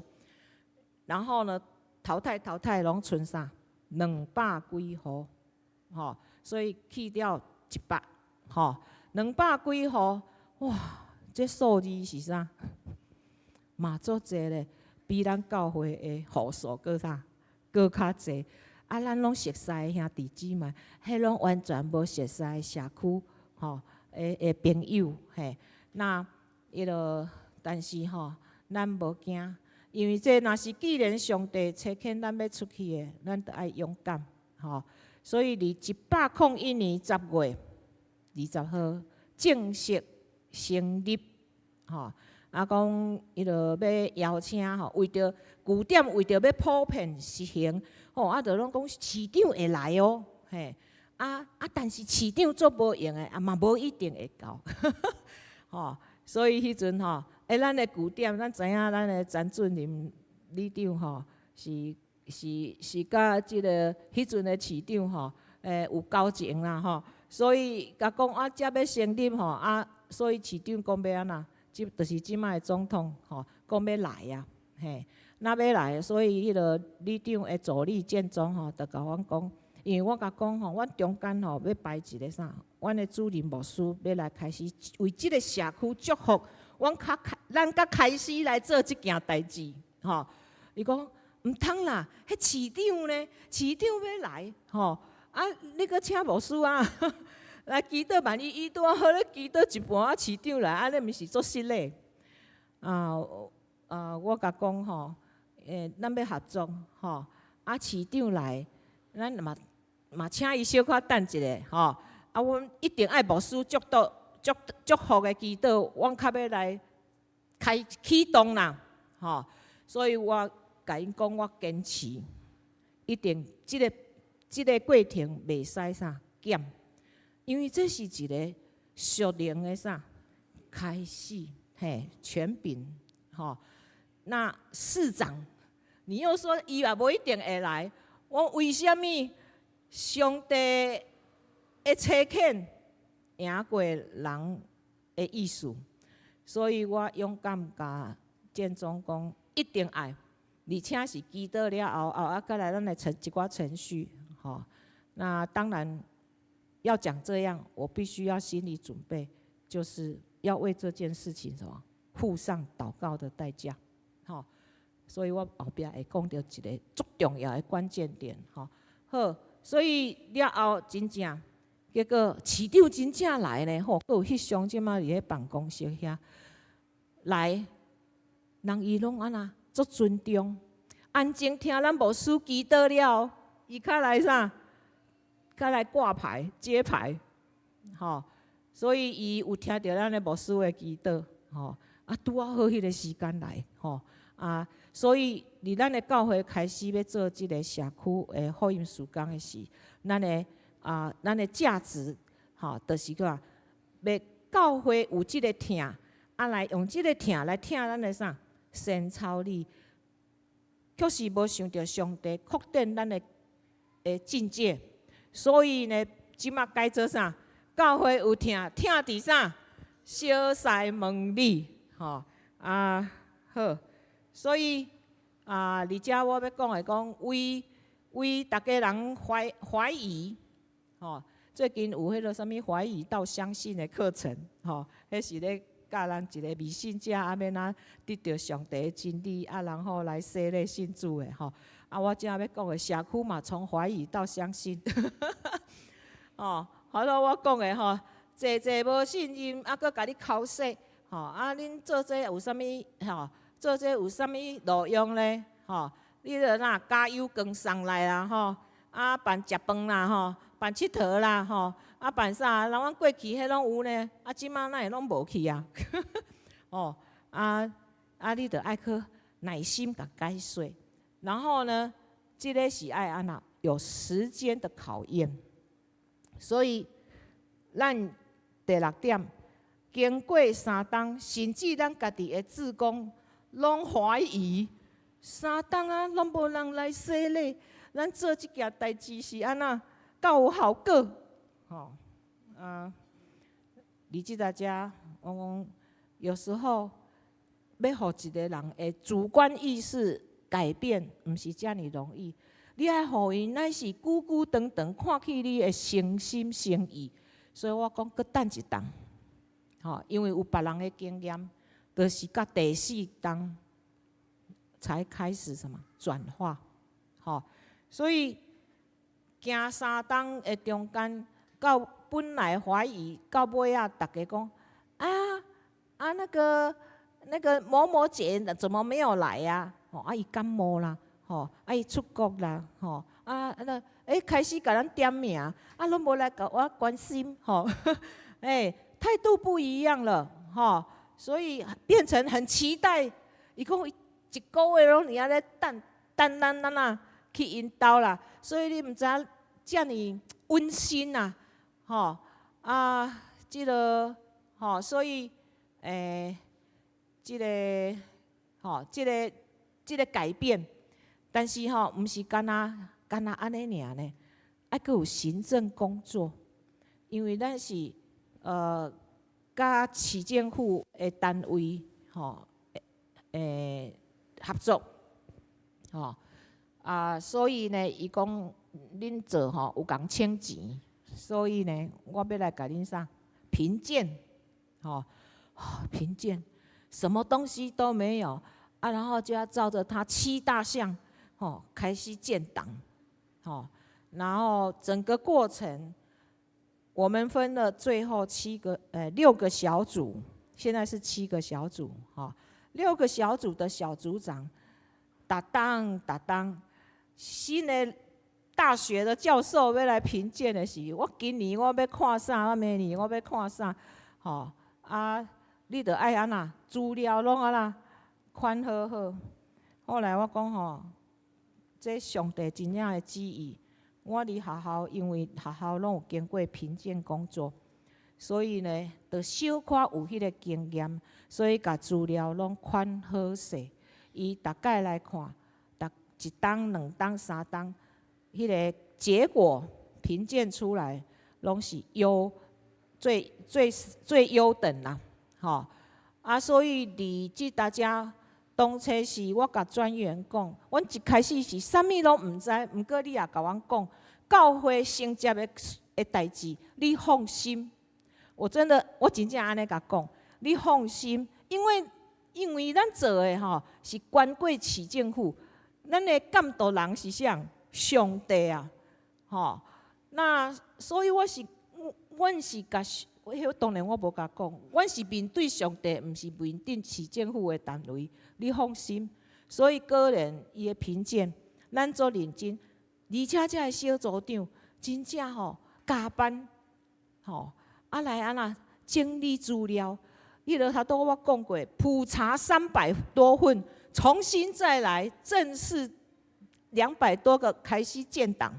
然後呢淘汰淘汰攏賰啥？兩百幾戶，吼，所以去掉100，吼，兩百幾戶，哇，這數字是啥？嘛足濟咧，比咱教會的戶數閣啥？閣較濟。啊，咱攏熟似的兄弟姊妹，彼攏完全無熟似的社區，吼的朋友，嘿，那彼个，但是吼，咱無驚，因為這若是既然上帝差遣咱欲出去的，咱著愛勇敢，吼。所以佇101年10月20號正式成立，吼。啊，講彼个欲邀請吼，為著據點，為著欲普遍實行，吼，啊，就攏講市長會來哦，嘿，啊啊，但是市長足無閒的，啊嘛無一定會到，吼，所以彼陣吼，欸，咱的據點，咱知影咱的詹俊林里長吼，是佮這个彼陣的市長吼，欸，有交情啦吼，所以共講啊，遮欲成立吼，啊，所以市長講欲按怎？這就是這擺的總統吼，講欲來啊，嘿，若欲來，所以彼个里長的助理建中吼，就共阮講，因為我共講吼，阮中間吼欲排一个啥，阮的主任牧師欲來開始為這个社區祝福，阮較開，咱才開始來做這件代誌，吼。伊講毋通啦，彼市長呢，市長欲來，吼，啊，你閣請牧師啊？來祈禱，萬一伊拄仔好咧祈禱一半，啊市長來，按呢毋是足失禮？啊啊！我共講吼，欸，咱欲合作吼，啊市長來，咱嘛嘛請伊小可等一下吼，啊，阮一定愛牧師祝禱、祝祝福的祈禱，阮較欲來開啟動啦，吼。所以我共𪜶講，我堅持，一定這个過程袂使啥減。因為這是一個屬靈的啥開始，嘿，權柄，吼。那市長，你又說伊也無一定會來，我為啥物上帝的差遣贏過人的意思？所以我勇敢共建中講，一定愛，而且是祈禱了後，後啊，閣來咱來程一寡程序，吼。那當然。要講這樣，我必須要心理準備，就是要為這件事情什麼付上禱告的代價，吼。所以我後壁會講著一个足重要的關鍵點，吼。好，所以了後真正，結果市長真正來呢，吼，閣有翕相，這馬佇咧辦公室遐來，人伊攏按怎足尊重，安靜聽咱牧師祈禱了，伊較來啥？較來掛牌揭牌，吼，所以伊有聽著咱的牧師的祈禱，吼，啊，拄仔好彼个時間來，吼啊，所以佇咱的教會開始欲做這个社區的福音事工的時，咱的價值，吼，就是講，欲教會有這个疼，啊來用這个疼來疼咱的啥？仙草里，確實無想著上帝擴展咱的境界，所以呢，這馬改做啥？教會有疼，疼佇啥？小西門里，吼啊好，所以啊，佇遮我欲講的講，為為逐家人懷疑，吼，最近有彼个啥物懷疑到相信的課程，吼，彼是咧教人一个未信者啊，欲按怎得著上帝的真理啊，然後來洗禮信主的吼。啊，我這欲講的社區嘛，從懷疑到相信，哦，好了，我講的吼，濟濟無信任，啊，閣共你剾洗，吼，啊，恁做這有啥物吼？做這有啥物路用咧？吼，你著哪加油扛送來啦，吼，啊，辦食飯啦，吼，辦𨑨迌啦，吼，啊，辦啥？人阮過去彼攏有呢，啊，這馬哪會攏無去啊？哦，啊啊，你著愛去耐心共解說，然後呢，這个是愛按怎有時間的考驗，所以咱第六點，經過三冬，甚至咱家己的志工攏懷疑，三冬啊，攏無人來洗禮，咱做這件代誌是按怎，敢有效果？吼啊！你記大家，我講有時候欲予一个人的主觀意識改變，毋是遮爾容易。你愛予𪜶乃是久久長長看見你的誠心誠意，所以我講閣等一冬，吼，因為有別人的經驗，就是到第四冬才開始什麼轉化，吼，所以行三冬的中間，到本來懷疑，到尾仔，逐家講啊啊那個某某姐怎麼沒有來呀？吼，啊伊感冒啦，吼，啊伊出國啦，吼，啊那欸開始共咱點名，啊攏無來共我關心，吼，欸態度不一樣了，吼，所以變成很期待。伊講一個月攏佇遐咧等等咱咱啊去𪜶兜啦，所以你毋知影遮爾溫馨呐，吼啊，這个吼，所以欸，這个吼，這個改變，但是吼，毋是干焦干焦按呢爾呢，愛閣有行政工作，因為咱是佮市政府的單位吼，欸合作，吼啊，所以呢，伊講恁做吼有共請錢，所以呢，我欲來共恁啥評鑑，吼評鑑，什麼東西都沒有啊，然後就要照着他七大項，吼開始建檔，吼，然後整個過程，我們分了最後七個，六個小組，現在是七個小組，哈，六個小組的小組長，逐冬逐冬，新的大學的教授欲來評鑑的時，我今年我欲看啥，我明年我欲看啥，吼啊，你著愛按怎資料攏按怎款好好。後來我講吼，這上帝真正的旨意，我佇學校，因為學校攏有經過評鑑工作，所以呢，著小可有彼个經驗，所以共資料攏款好勢。伊逐擺來看，逐一冬、兩冬、三冬，彼个結果評鑑出來，攏是優最最最優等啦，吼啊！所以佇這大家當初是我共專員講，阮一開始是啥物攏毋知，毋過你也共阮講，教會承接的代誌，你放心。我真的，我真正按呢共講，你放心，因為咱做的吼是懸過市政府，咱的監督人是啥？上帝啊，吼！那所以我是，阮是共，彼當然我無共講，阮是面對上帝，毋是面對市政府的單位，你放心。所以果然伊的評鑑，咱足認真，而且這个小組長真正吼加班，吼啊來按怎整理資料，彼个頭拄我講過，普查300多份，重新再來，正式200多個開始建檔，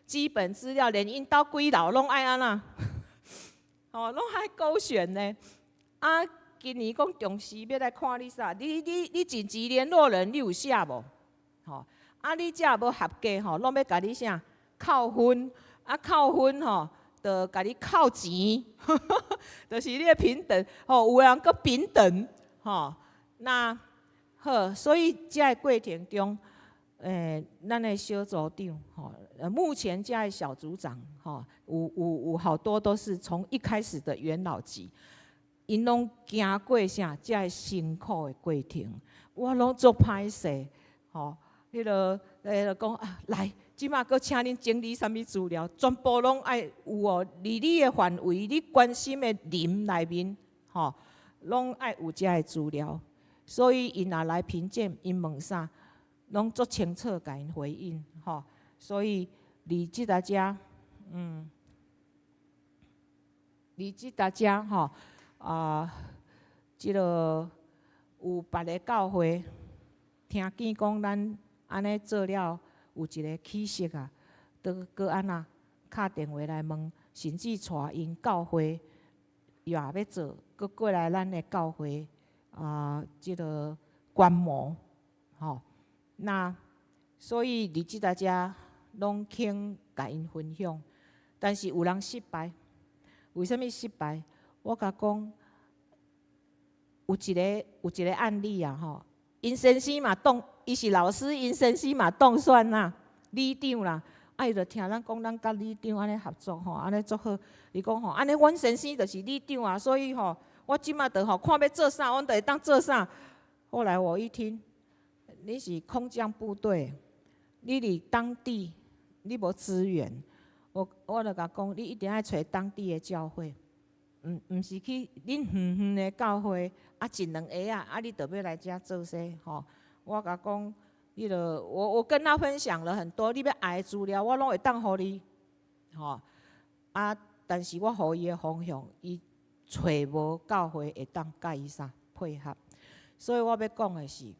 基本資料連𪜶兜幾樓攏愛按怎，哦，攏愛勾選呢。啊，今年講重視欲來看你啥？你緊急聯絡人你有寫無？吼，啊，你這無合格吼，攏欲共你啥？扣分，啊，扣分吼，就共你扣錢，就是你的評等，吼，有的人閣評等，吼，那好，所以這个過程中，咱的小組長，吼，目前這个小組長，吼，有好多都是從一開始的元老級，𪜶攏經過啥？這个辛苦的過程，我攏足歹勢，吼，彼个講啊，來。這馬閣請恁整理啥物資料，全部攏愛有哦。佇你的範圍，你關心的人內面，吼，攏愛有這个資料。所以𪜶若來評鑑，𪜶問啥，攏足清楚共𪜶回應，吼。所以佇這搭遮，佇這搭遮吼，啊，這个有別个教會聽見講咱按呢做了。有一个起色啊，都閣按怎敲電話來問，甚至帶𪜶教會也欲做，閣過來咱的教會啊，這个觀摩，吼。那所以佇這搭遮攏肯共𪜶分享，但是有人失敗，為啥物失敗？我共講，有一个案例啊，吼，𪜶先生嘛當。伊是老師，𪜶先生嘛當選啦，里長啦。啊，伊就聽咱講，咱佮里長按呢合作吼，按呢足好。伊講吼，按呢阮先生就是里長啊，所以吼，我這馬就吼看欲做啥，阮就會當做啥。後來我一聽，你是空降部隊，你佇當地你無資源，我就共講，你一定愛揣當地的教會，毋是去恁遠遠的教會，啊一兩个啊，啊你就欲來遮做啥吼？我共講，彼个我跟他分享了很多，你欲愛的資料，我攏會當予你，吼啊！但是我予伊的方向，伊揣無教會會當佮伊啥配合，所以我欲講的是，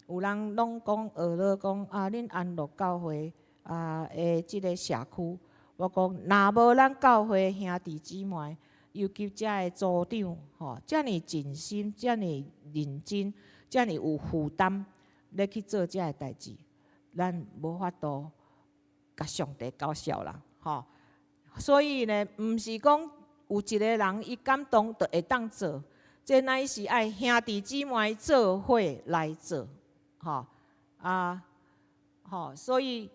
有人攏講學咧講啊，恁安樂教會啊的這个社區，我講若無咱教會兄弟姊妹，尤其遮的組長吼，遮爾盡心，遮爾認真，遮爾有負擔，咧去做這个代誌，咱無法度共上帝交涉啦，吼。所以呢，毋是講有一个人伊感動就會當做，這乃是愛兄弟姊妹做伙來做，吼啊，吼，所以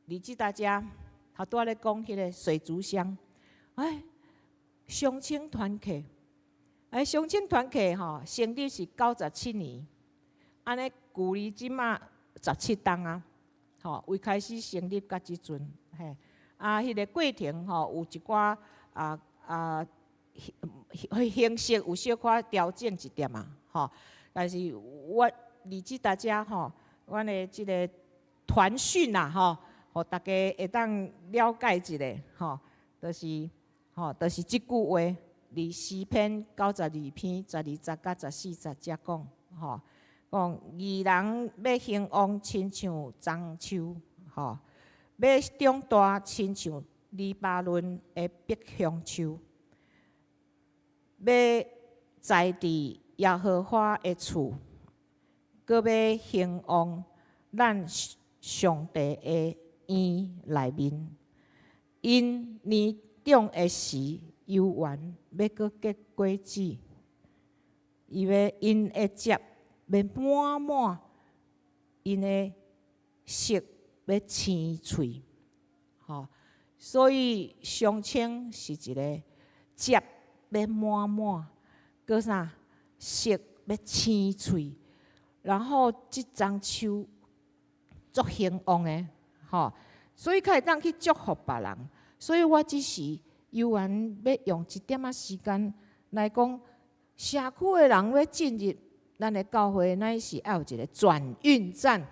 佇這搭遮，頭拄仔咧講彼个水族箱，哎，相稱團契，哎，相稱團契吼，成立是97年，按呢距離這馬17冬啊，吼，為開始成立到這陣，嘿，啊，彼个過程吼，有一寡形式有小可調整一點啊，吼，但是我佇這搭遮吼，阮的這个團訊啊，吼，予大家會當了解一下，吼，就是吼，就是這句話，佇詩篇92篇12節佮14節遮講，吼，講義人欲興旺，親像樟樹，吼，欲長大，親像黎巴嫩的碧香樹，欲栽佇耶和華的厝，閣欲興旺咱上帝的院內面。𪜶年長的時，猶原欲閣結果子，伊欲𪜶的節欲滿滿，𪜶的色欲青翠，吼。所以相稱是一个節欲滿滿，閣啥色欲青翠，然後這樟樹足興旺的，吼。所以較會當去祝福別人。所以我只是猶原欲用一點仔時間來講，社區的人欲進入咱的教會，乃是愛有一个轉運站，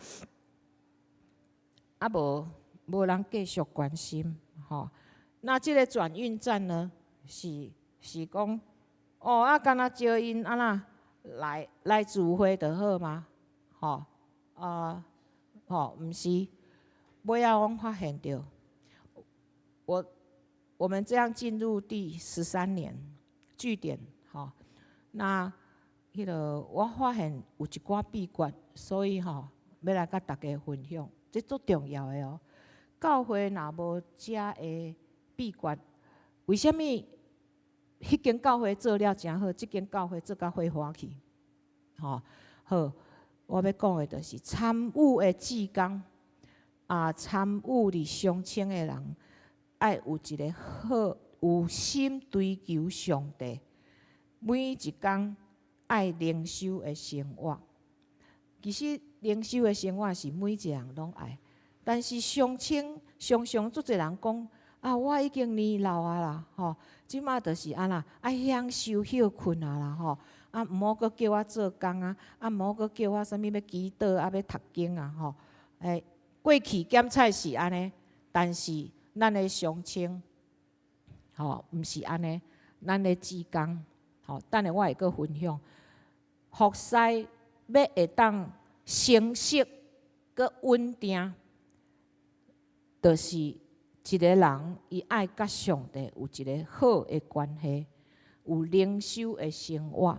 啊無無人繼續關心，吼。那這个轉運站呢，是講，哦，啊，敢若招𪜶按怎來來聚會就好嗎？吼，啊，吼，毋是，尾仔阮發現著，我們這樣進入第13年據點，吼，那彼个我發現有一寡秘訣，所以吼，欲來佮大家分享，這足重要的哦。教會若無遮个秘訣，為啥物彼間教會做了誠好，這間教會做甲火花去？吼，好，我欲講的就是參與的志工，啊，參與佇相稱的人，愛有一个好有心追求上帝，每一工愛靈修的生活。其實靈修的生活是每一個人攏愛，但是相稱常常足濟人講啊，我已經年老啊啦，吼，這馬就是按怎愛享受歇睏啊啦，吼，啊，毋好閣叫我做工啊，啊，毋好閣叫我啥物欲祈禱啊，欲讀經啊，吼，欸，過去檢採是按呢，但是咱的相稱，吼，毋是按呢，咱的志工，吼，等下我會閣分享，服侍欲會當成熟閣穩定，就是一个人伊愛佮上帝有一个好的關係，有靈修的生活，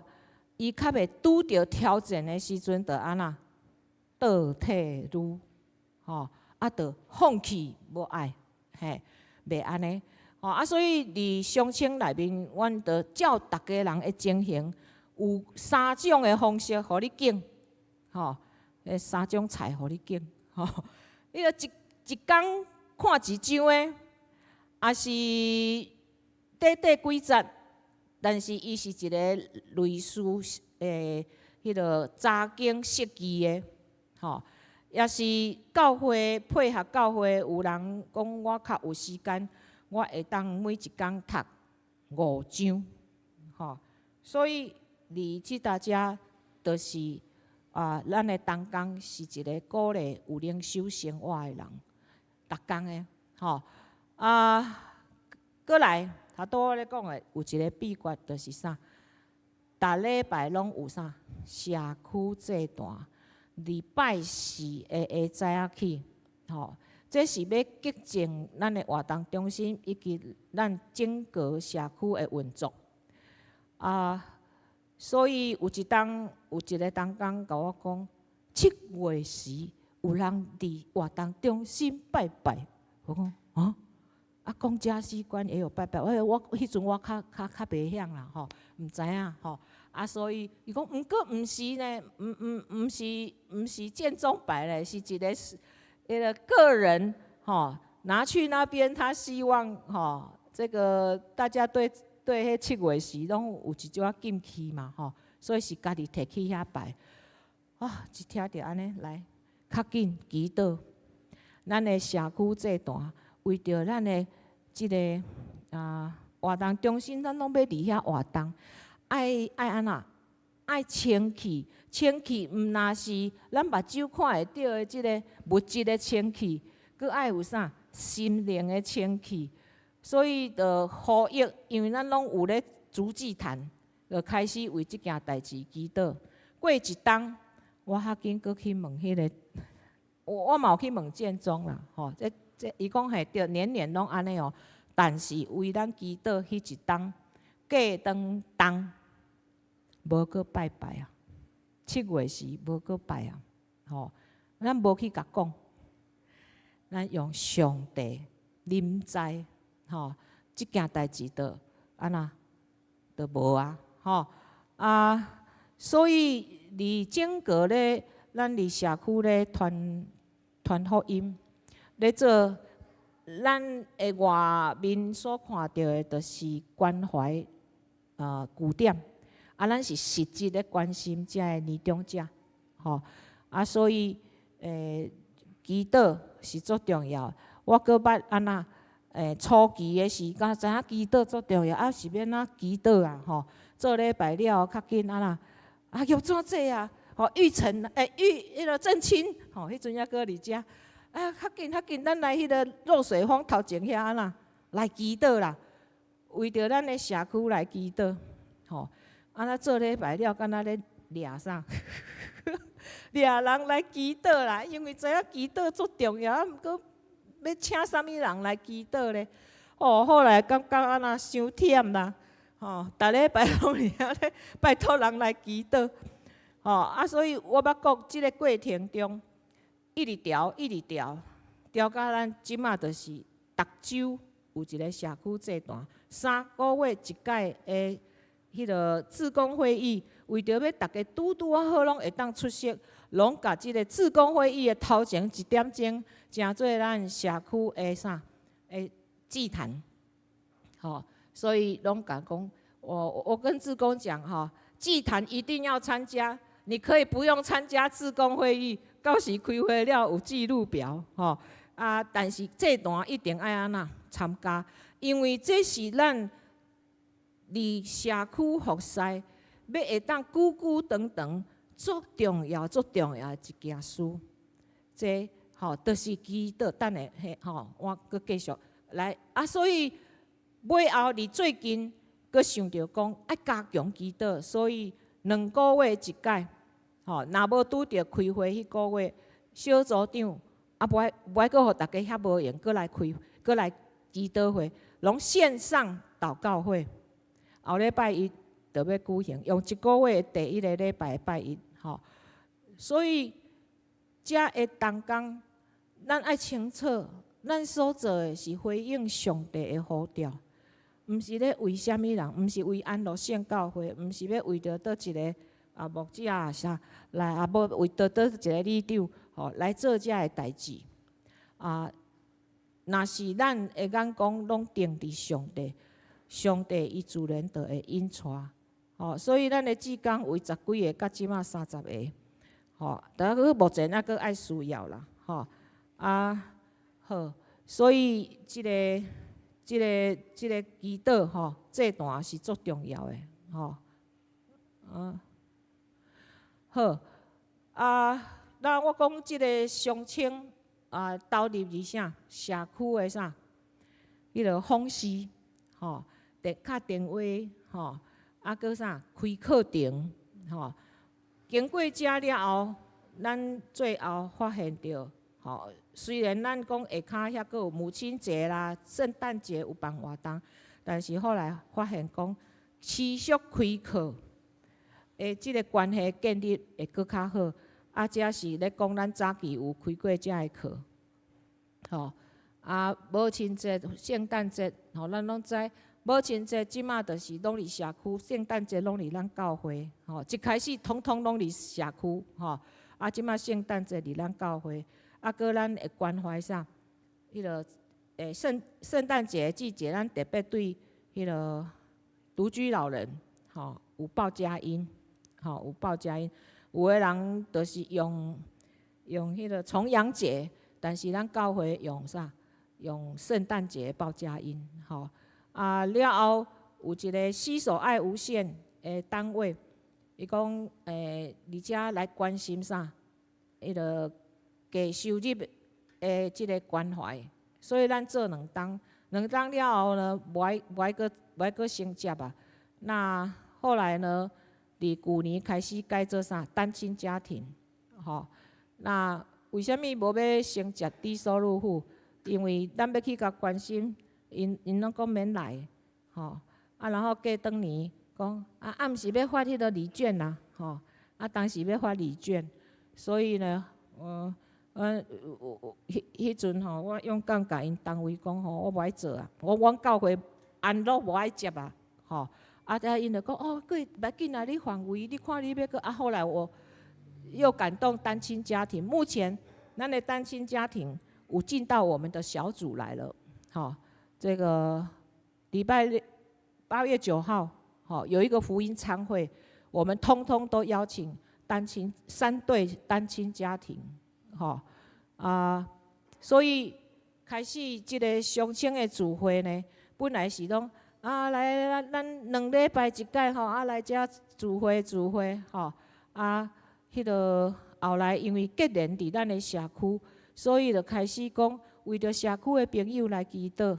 伊較袂拄著挑戰的時陣，就按怎倒退嚕，吼，啊，就放棄無愛，嘿，袂按呢，吼啊，所以佇相稱內面，阮就照逐家人的情形，有三種的方式予你揀，吼，彼三種菜予你揀，吼，你著一一工看一章的，抑是短短幾節，但是伊是一個類似彼个查經釋義的，吼，抑是教會配合教會，有人講我較有時間，我會當每一工讀五章，吼，所以佇這大家就是啊，咱的同工是一个鼓勵有靈修生活的人，逐工的，吼啊，閣來，頭拄我咧講的有一個秘訣，就是啥？逐禮拜攏有啥？社區祭壇，禮拜四的下早仔起，吼，這是欲潔淨咱的活動中心以及咱整個社區的運作。啊，所以有一當有一个同工共我講，7月時有人佇活動中心拜拜，我講啊，啊公家機關也有拜拜，我彼陣我較較較袂曉啦吼，毋知影吼，啊所以伊講毋過毋是呢，毋是建中拜咧，是一个是一个個人吼拿去那邊，他希望吼這個大家對彼7月時攏有一寡禁忌嘛吼，所以是家己提去遐拜。啊，一聽著按呢來，較緊祈禱，咱的社區祭壇為著咱的這个啊活動中心，咱攏欲佇遐活動，愛愛按怎？愛清氣，清氣毋若是咱目睭看會著的這个物質的清氣，閣愛有啥？心靈的清氣。所以就呼籲，因為咱攏有咧築祭壇，就開始為這件代誌祈禱。過一冬，我較緊閣去問彼个，我嘛有去問建中啦，吼，這這伊講嘿對，年年攏按呢哦。但是為咱祈禱彼一冬，過當冬無閣拜拜啊，7月時無閣拜啊，吼，咱無去共講，咱用上帝臨在。吼，這件代誌就按怎，就無啊，吼啊，所以佇整個咧，咱佇社區咧傳傳福音，咧做咱的外面所看著的，就是關懷啊據點，啊，咱是實質咧關心遮个年長者，吼啊，所以祈禱是足重要。我閣捌按怎？初期的時間，知影祈禱足重要，啊是欲按怎祈禱啊？吼，做禮拜了後較緊按怎？啊，叫怎做啊？吼，玉成玉彼个正清，吼，彼陣猶閣佇遮，啊，較緊較緊，咱來彼个落水風頭前遐按怎來祈禱啦？為著咱的社區來祈禱，吼。吼。啊，那做禮拜了，敢若咧掠啥？掠人來祈禱啦，因為知影祈禱足重要，啊，毋過欲請啥物人來祈禱咧？哦，後來感覺按呢傷忝啦，吼，逐禮拜攏佇遐咧拜託人來祈禱，吼啊，所以我捌講，這個過程中一直調，一直調，調甲咱這馬就是逐週有一個社區祭壇，3個月一擺的彼個志工會議，為著欲逐家拄拄仔好攏會當出席，攏共這個志工會議的頭前一點鐘，成做咱社區的啥的祭壇，吼，所以攏共講，我跟志工講吼，祭壇一定要參加，你可以不用參加志工會議，到時開會了有記錄表，吼，啊，但是祭壇一定愛按怎參加，因為這是咱佇社區服侍，欲會當久久長長，足重要、足重要的一件事。這吼，就是祈禱。等下彼吼，我閣繼續來啊。所以尾後佇最近，閣想著講愛加強祈禱，所以2個月一擺，吼，若無拄著開會彼個月，小組長啊，無愛無愛閣予逐家遐無閒，閣來開，閣來祈禱會，攏線上禱告會。後禮拜一就欲舉行，用一個月第一个禮拜拜一，吼。所以遮的同工，咱愛清楚，咱所做的是回應上帝的呼召，毋是咧為啥物人，毋是為安樂聖教會，毋是欲為著佗一个啊牧者啊啥來啊，無為著佗一个里長吼來做遮的代誌。啊，若是咱的眼光攏定佇上帝，上帝伊自然就會引帶，吼，所以咱的志工為十幾个，到這馬30個，吼，但閣目前猶閣愛需要啦，吼，啊，好，所以這个、這个、這个祈禱吼，祭壇是足重要的，吼，啊，好，啊，那我講這个鄉親啊，投入佇啥社區的啥，彼个訪視，吼。電敲電話，吼，啊，閣啥開課程，吼。經過這了後，咱最後發現著，吼，雖然咱講下跤遐閣有母親節啦、聖誕節有辦活動，但是後來發現講持續開課的這个關係建立會閣較好。啊，這是咧講咱早期有開過遮个課，吼。啊，母親節、聖誕節，吼，咱攏知。母親節這馬就是攏佇社區，聖誕節攏佇咱教會，吼，一開始統統攏佇社區，吼，啊，這馬聖誕節佇咱教會，啊，閣咱會關懷啥？彼个聖誕節季節，咱特別對彼个獨居老人，吼，有報佳音，吼，有報佳音。有的人就是用彼个重陽節，但是咱教會用啥？用聖誕節報佳音，吼。啊，了後有一个攜手愛無限的單位，伊講而且來關心啥？彼个低收入的這个關懷，所以咱做兩冬，兩冬了後呢，無愛閣承接啊。那後來呢，佇舊年開始改做啥？單親家庭，吼。那為啥物無欲承接低收入戶？因為咱欲去共關心。𪜶𪜶攏講免來，吼，啊，然後過轉年講啊，暗時欲發彼个禮券啦，吼，啊，當時欲發禮券，所以呢，嗯，我彼彼陣吼，我勇敢共𪜶單位講吼，我無愛做啊，我阮教會安樂無愛接啊，吼，啊，啊，𪜶就講哦，閣無要緊啊，你範圍，你看你欲閣啊，後來我又感動單親家庭，目前咱的單親家庭有進到我們的小組來了，吼。這個禮拜六8月9號，吼，有一個福音餐會，我們通通都邀請單親三對單親家庭，吼啊，所以開始這个鄉親的聚會呢，本來是講啊來咱咱2禮拜一擺吼，啊來遮聚會聚會吼，啊，彼个後來因為結連佇咱的社區，所以就開始講為著社區的朋友來祈禱。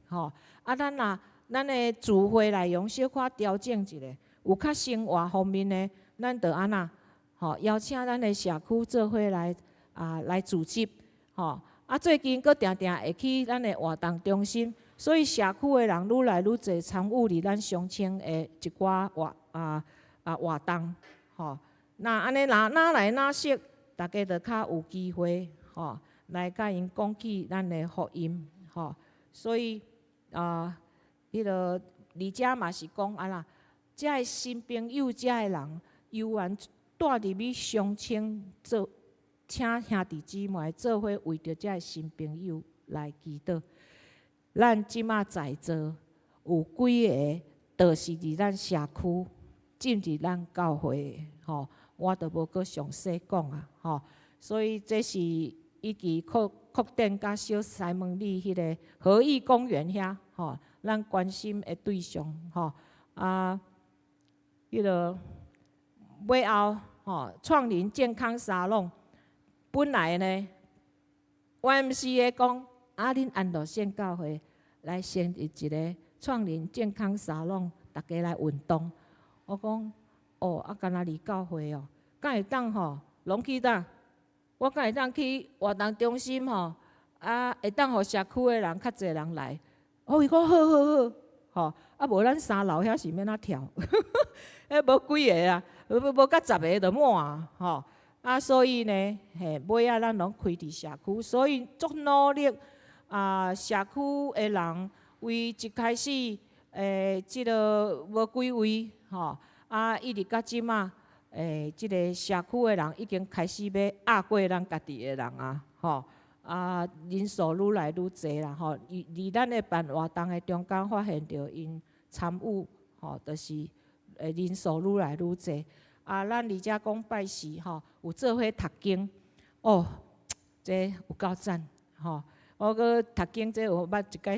吼，啊，咱若咱的聚會內容小可調整一下，有較生活方面的，咱就按怎吼邀請咱的社區做伙來啊來組織吼。啊，最近閣定定會去咱的活動中心，所以社區的人愈來愈濟參與佇咱鄉村的一寡活動吼。那按呢若哪來哪識，大家就較有機會吼來共𪜶講起咱的福音吼。所以啊，彼个而遮嘛是講按怎，遮的新朋友，遮的人猶原帶入去鄉村做，請兄弟姊妹做伙為著遮的新朋友來祈禱。咱這馬在座有幾个，就是佇咱社區進入咱教會的吼，我就無閣詳細講啊吼。所以這是以及擴展甲小西門里彼个和義公園遐吼，咱關心的對象吼啊，彼个尾後吼，創齡健康沙龍，本來呢，YMCA 講啊，恁安樂縣教會來成立一個創齡健康沙龍，逐家來運動。我講哦，啊，敢若離教會哦，敢會當吼，攏去佗？我敢會當去活動中心吼，啊，會當予社區的人較濟人來。哦，伊講好好好，吼，啊無咱三樓遐是欲按怎跳？彼無幾个啊，無甲10个就滿啊，吼。啊，所以呢，嘿，尾仔咱攏開佇社區，所以足努力啊，社區的人為一開始，這个無幾位，吼，啊，一直到這馬，這个社區的人已經開始欲壓過咱家己的人啊，吼，啊，人數愈來愈濟啦，吼，佇咱的辦活動的中間發現著𪜶參與，吼，就是人數愈來愈濟。啊，咱佇遮講拜四吼，有做伙讀經，哦，這有夠讚，吼！我閣讀經，這有捌一擺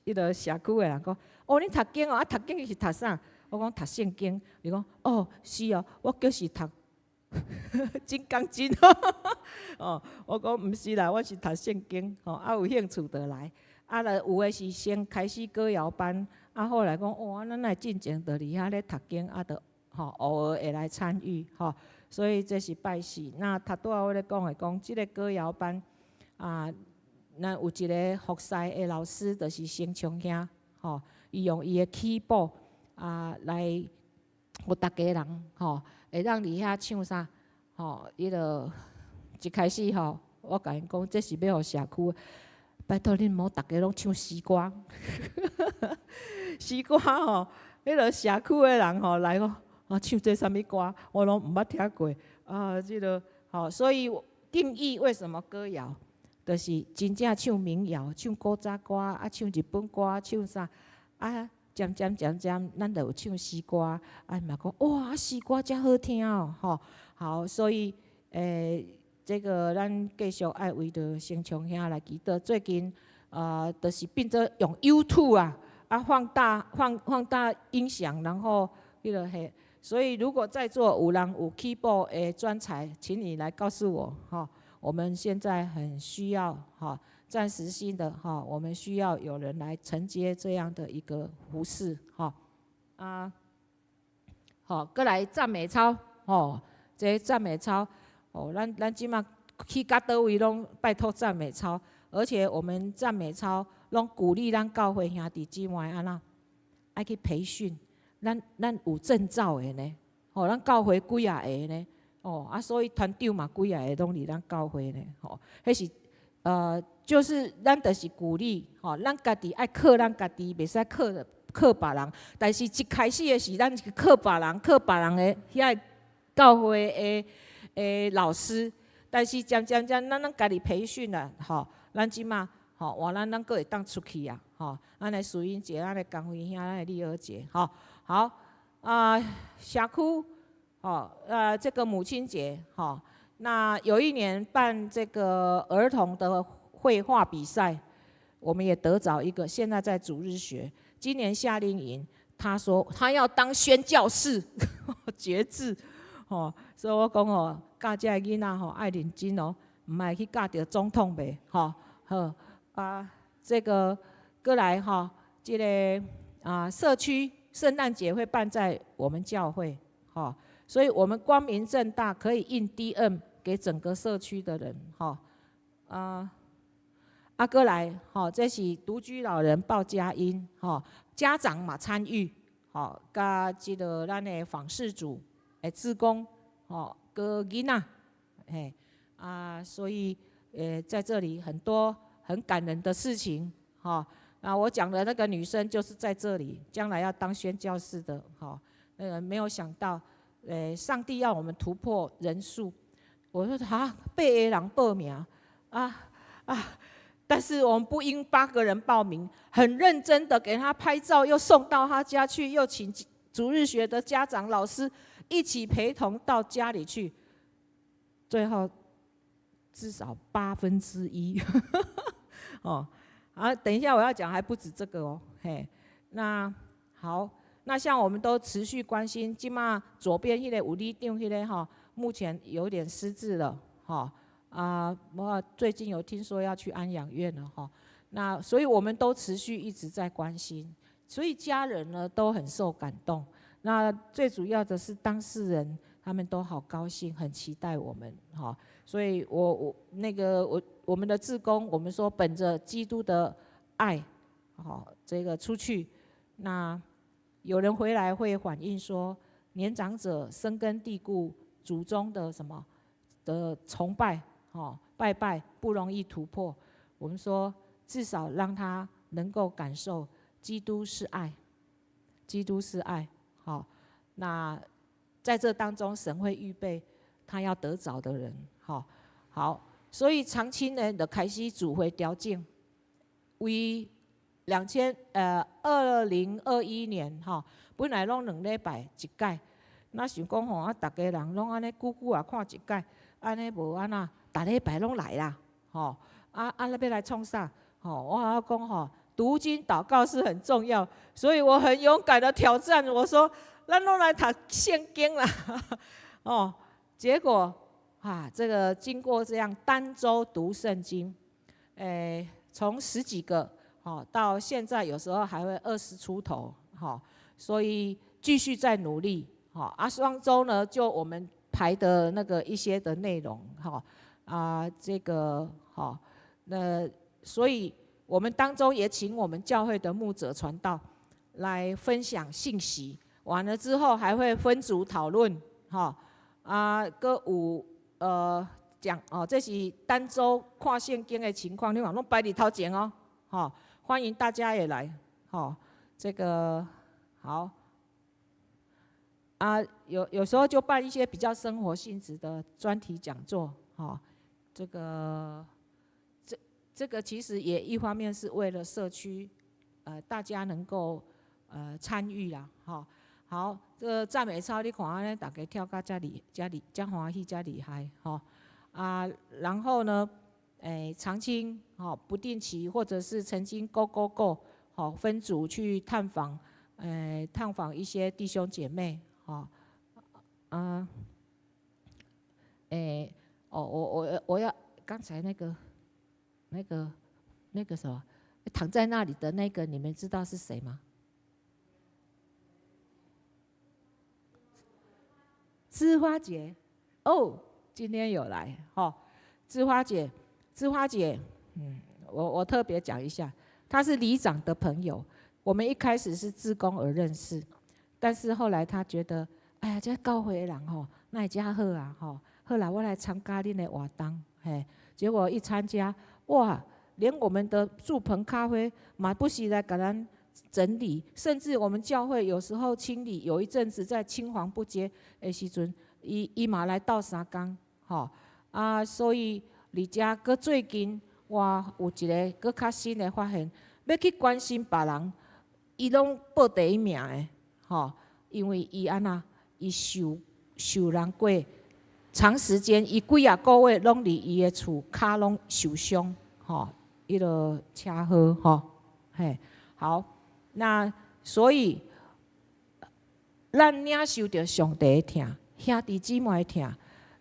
彼个社區的人講，哦，你讀經哦，啊，讀經是讀啥？我講讀聖經，伊講，哦，是哦，我就是讀金剛經，哦，我講毋是啦，我是讀聖經，吼，啊，有興趣就來，啊，若有的是先開始歌謠班，啊，後來講，哇，咱來進前就佇遐咧讀經，啊，就吼偶爾會來參與，吼，所以這是拜四。那頭拄仔我咧講的講，這个歌謠班啊，咱有一个服侍的老師，就是成松兄，吼，伊用伊的 keyboard 啊來，予逐家人吼，會當佇遐唱啥，吼，伊就一開始吼，我共𪜶講，這是欲予社區，拜託恁莫逐家攏唱詩歌，詩歌吼，彼个社區的人吼來講，啊，唱這啥物歌，我攏毋捌聽過，啊，這个吼，所以定義為什麼歌謠，就是真正唱民謠，唱古早歌，啊，唱日本歌，唱啥，啊，漸漸漸漸，咱就有唱詩歌，啊嘛講哇，詩歌遮好聽哦，吼，好，所以這个咱繼續愛為著成松兄來祈禱。最近啊，就是變做用 YouTube 啊，啊放大音響，然後彼个嘿，所以如果在座有人有 keyboard 的專才，請你來告訴我，哈，我們現在很需要哈，暫時性的哈，我們需要有人來承接這樣的一個服事，哈，啊，好，閣來讚美操，吼，這讚美操，哦，咱這馬去到佗位攏拜託讚美操，而且我們讚美操攏鼓勵咱教會兄弟姊妹按怎，愛去培訓，咱有證照的呢，吼，咱教會幾仔個呢，哦，啊，所以團長嘛幾仔個攏佇咱教會呢，吼，彼是就是咱就是鼓勵，吼，咱家己愛靠咱家己，袂使靠別人。但是一開始的時，咱是靠別人，靠別人的遐教會的老師。但是漸漸漸，咱家己培訓啦，吼，咱這馬吼，換咱閣會當出去啊，吼，咱的淑英姐，咱的江輝兄，咱的麗兒姐，吼，好啊，社區，吼，這個母親節，吼，那有一年辦這個兒童的繪畫比賽，我們也得著一個，現在在主日學。今年夏令營，他說他要當宣教士，決志，吼，所以我講哦，教這个囡仔吼愛認真哦，毋愛去教著總統袂，吼，好啊，這個閣來吼，這个啊社區聖誕節會辦在我們教會，哈，所以我們光明正大可以印 DM 給整個社區的人，哈，啊，啊閣來，吼，這是獨居老人報佳音，吼，家長嘛參與，吼，佮這个咱的訪視組的志工，吼，閣囡仔，嘿，啊，所以，在這裡很多很感人的事情，哈。那我講的那個女生就是在這裡，將來要當宣教士的，哈，那個沒有想到，上帝要我們突破人數，我說哈，八個人報名，啊啊，但是我們不因八個人報名，很認真的給他拍照，又送到他家去，又請主日學的家長老師一起陪同到家裡去，最後至少1/8，哦。啊，等一下我要講還不止這個哦，嘿，那好，那像我們都持續關心，這馬左邊彼個有里長彼个哈，目前有點失智了，哈，啊，我最近有聽說要去安養院了哈，那所以我們都持續一直在關心，所以家人呢都很受感動，那最主要的是當事人他們都好高興，很期待我們，哈，所以我那個我們的志工，我們說本着基督的愛，好，這個出去，那有人回來會反映說，年長者深根蒂固祖宗的什麼的崇拜，哦，拜拜不容易突破。我們說至少讓他能夠感受基督是愛，基督是愛，好，那在這當中神會預備他要得著的人，好，好。所以長青呢，就開始組會調整，為2021年吼，本來攏2禮拜一擺，那想講吼啊，逐家人攏按呢久久也看一擺，按呢無按怎，逐禮拜攏來啦，吼，啊啊，欲來創啥？吼，我愛講吼，讀經禱告是很重要，所以我很勇敢的挑戰，我說，咱攏來讀聖經啦，哦，結果。啊，這個經過這樣單週讀聖經，誒，從十幾個，哦，到現在有時候還會20出頭，哈，所以繼續在努力，哈，啊，雙週呢，就我們排的那個一些的內容，哈，啊，這個，哈，那所以我們當中也請我們教會的牧者傳道來分享信息，完了之後還會分組討論，哈，啊，閣有。講哦，這是單週看聖經的情況，你看攏擺佇頭前哦，吼，歡迎大家也來，吼，這個好，啊，有時候就辦一些比較生活性質的專題講座，吼，這個其實也一方面是為了社區，大家能夠參與啦，吼。好，這個讚美操你看按呢，逐家跳甲遮厲、遮厲、遮歡喜、遮厲害，吼啊！然後呢，長青，吼，不定期或者是曾經 go go go，好，分組去探訪，探訪一些弟兄姐妹，吼，啊，哦，我要剛才那個什麼，躺在那裡的那個，你們知道是誰嗎？芝花姐，哦，今天有來，吼，芝花姐，芝花姐，嗯，我特別講一下，她是里長的朋友，我們一開始是志工而認識，但是後來她覺得，哎呀，這教會的人吼，哪會遮好啊，吼，好啦，我來參加恁的活動，嘿，結果一參加，哇，連我們的祝棚咖啡嘛不時來共咱整理，甚至我們教會有時候清理，有一陣子在青黃不接的時陣，伊嘛來鬥相共，吼啊，所以而且閣最近我有一個閣較新的發現，欲去關心別人，伊攏報第一名的，吼，因為伊按怎，伊受人過長時間，伊幾仔個月攏佇伊的厝跤攏受傷，吼，彼個車禍，吼，嘿，好。那所以，咱領受著上帝的疼，兄弟姊妹的疼，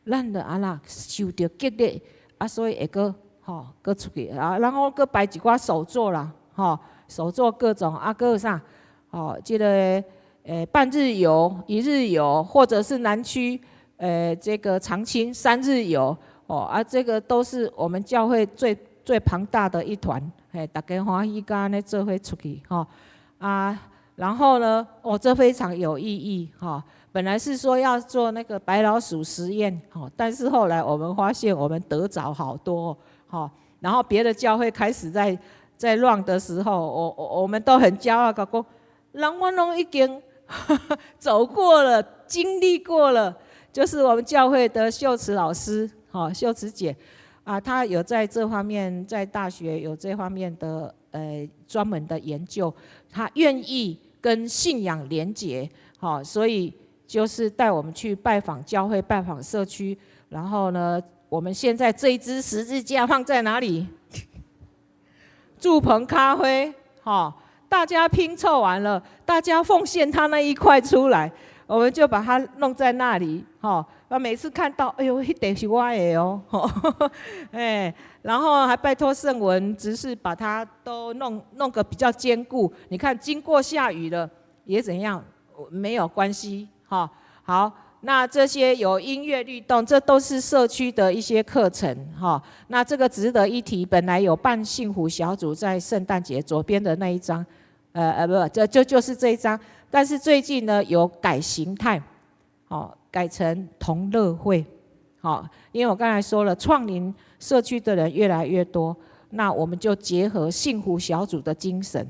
咱就按怎受著激勵，啊，所以會閣吼閣出去啊，然後閣排一寡手作啦，吼，手作各種啊，閣有啥，吼，這個半日遊、一日遊，或者是南區這個長青3日遊，哦啊，這個都是我們教會最最龐大的一團，嘿，大家歡喜佮按呢做伙出去，吼啊，然後呢，哦，這非常有意義，哈。本來是說要做那個白老鼠實驗，哈，但是後來我們發現我們得著好多，哈，然後別的教會開始在亂的時候，我們都很驕傲，講，人阮攏已經走過了，經歷過了，就是我們教會的秀慈老師，哈，秀慈姐，啊，她有在這方面，在大學有這方面的專門的研究，她願意跟信仰連結，好，所以就是帶我們去拜訪教會、拜訪社區，然後呢，我們現在這一支十字架放在哪裡？祝鵬咖啡，哈，大家拼湊完了，大家奉獻他那一塊出來，我們就把它弄在那裡，哈。啊，每次看到，哎呦，彼塊是我的哦，哎，然後還拜託聖文執事把它都弄個比較堅固。你看，經過下雨了也怎樣，沒有關係。哈，好，那這些有音樂律動，這都是社區的一些課程，哈。那這個值得一提，本來有辦幸福小組在聖誕節左邊的那一張，不，這就是這一張，但是最近呢有改形態，哦，改成同樂會，好，因為我剛才說了，創齡社區的人越來越多，那我們就結合幸福小組的精神，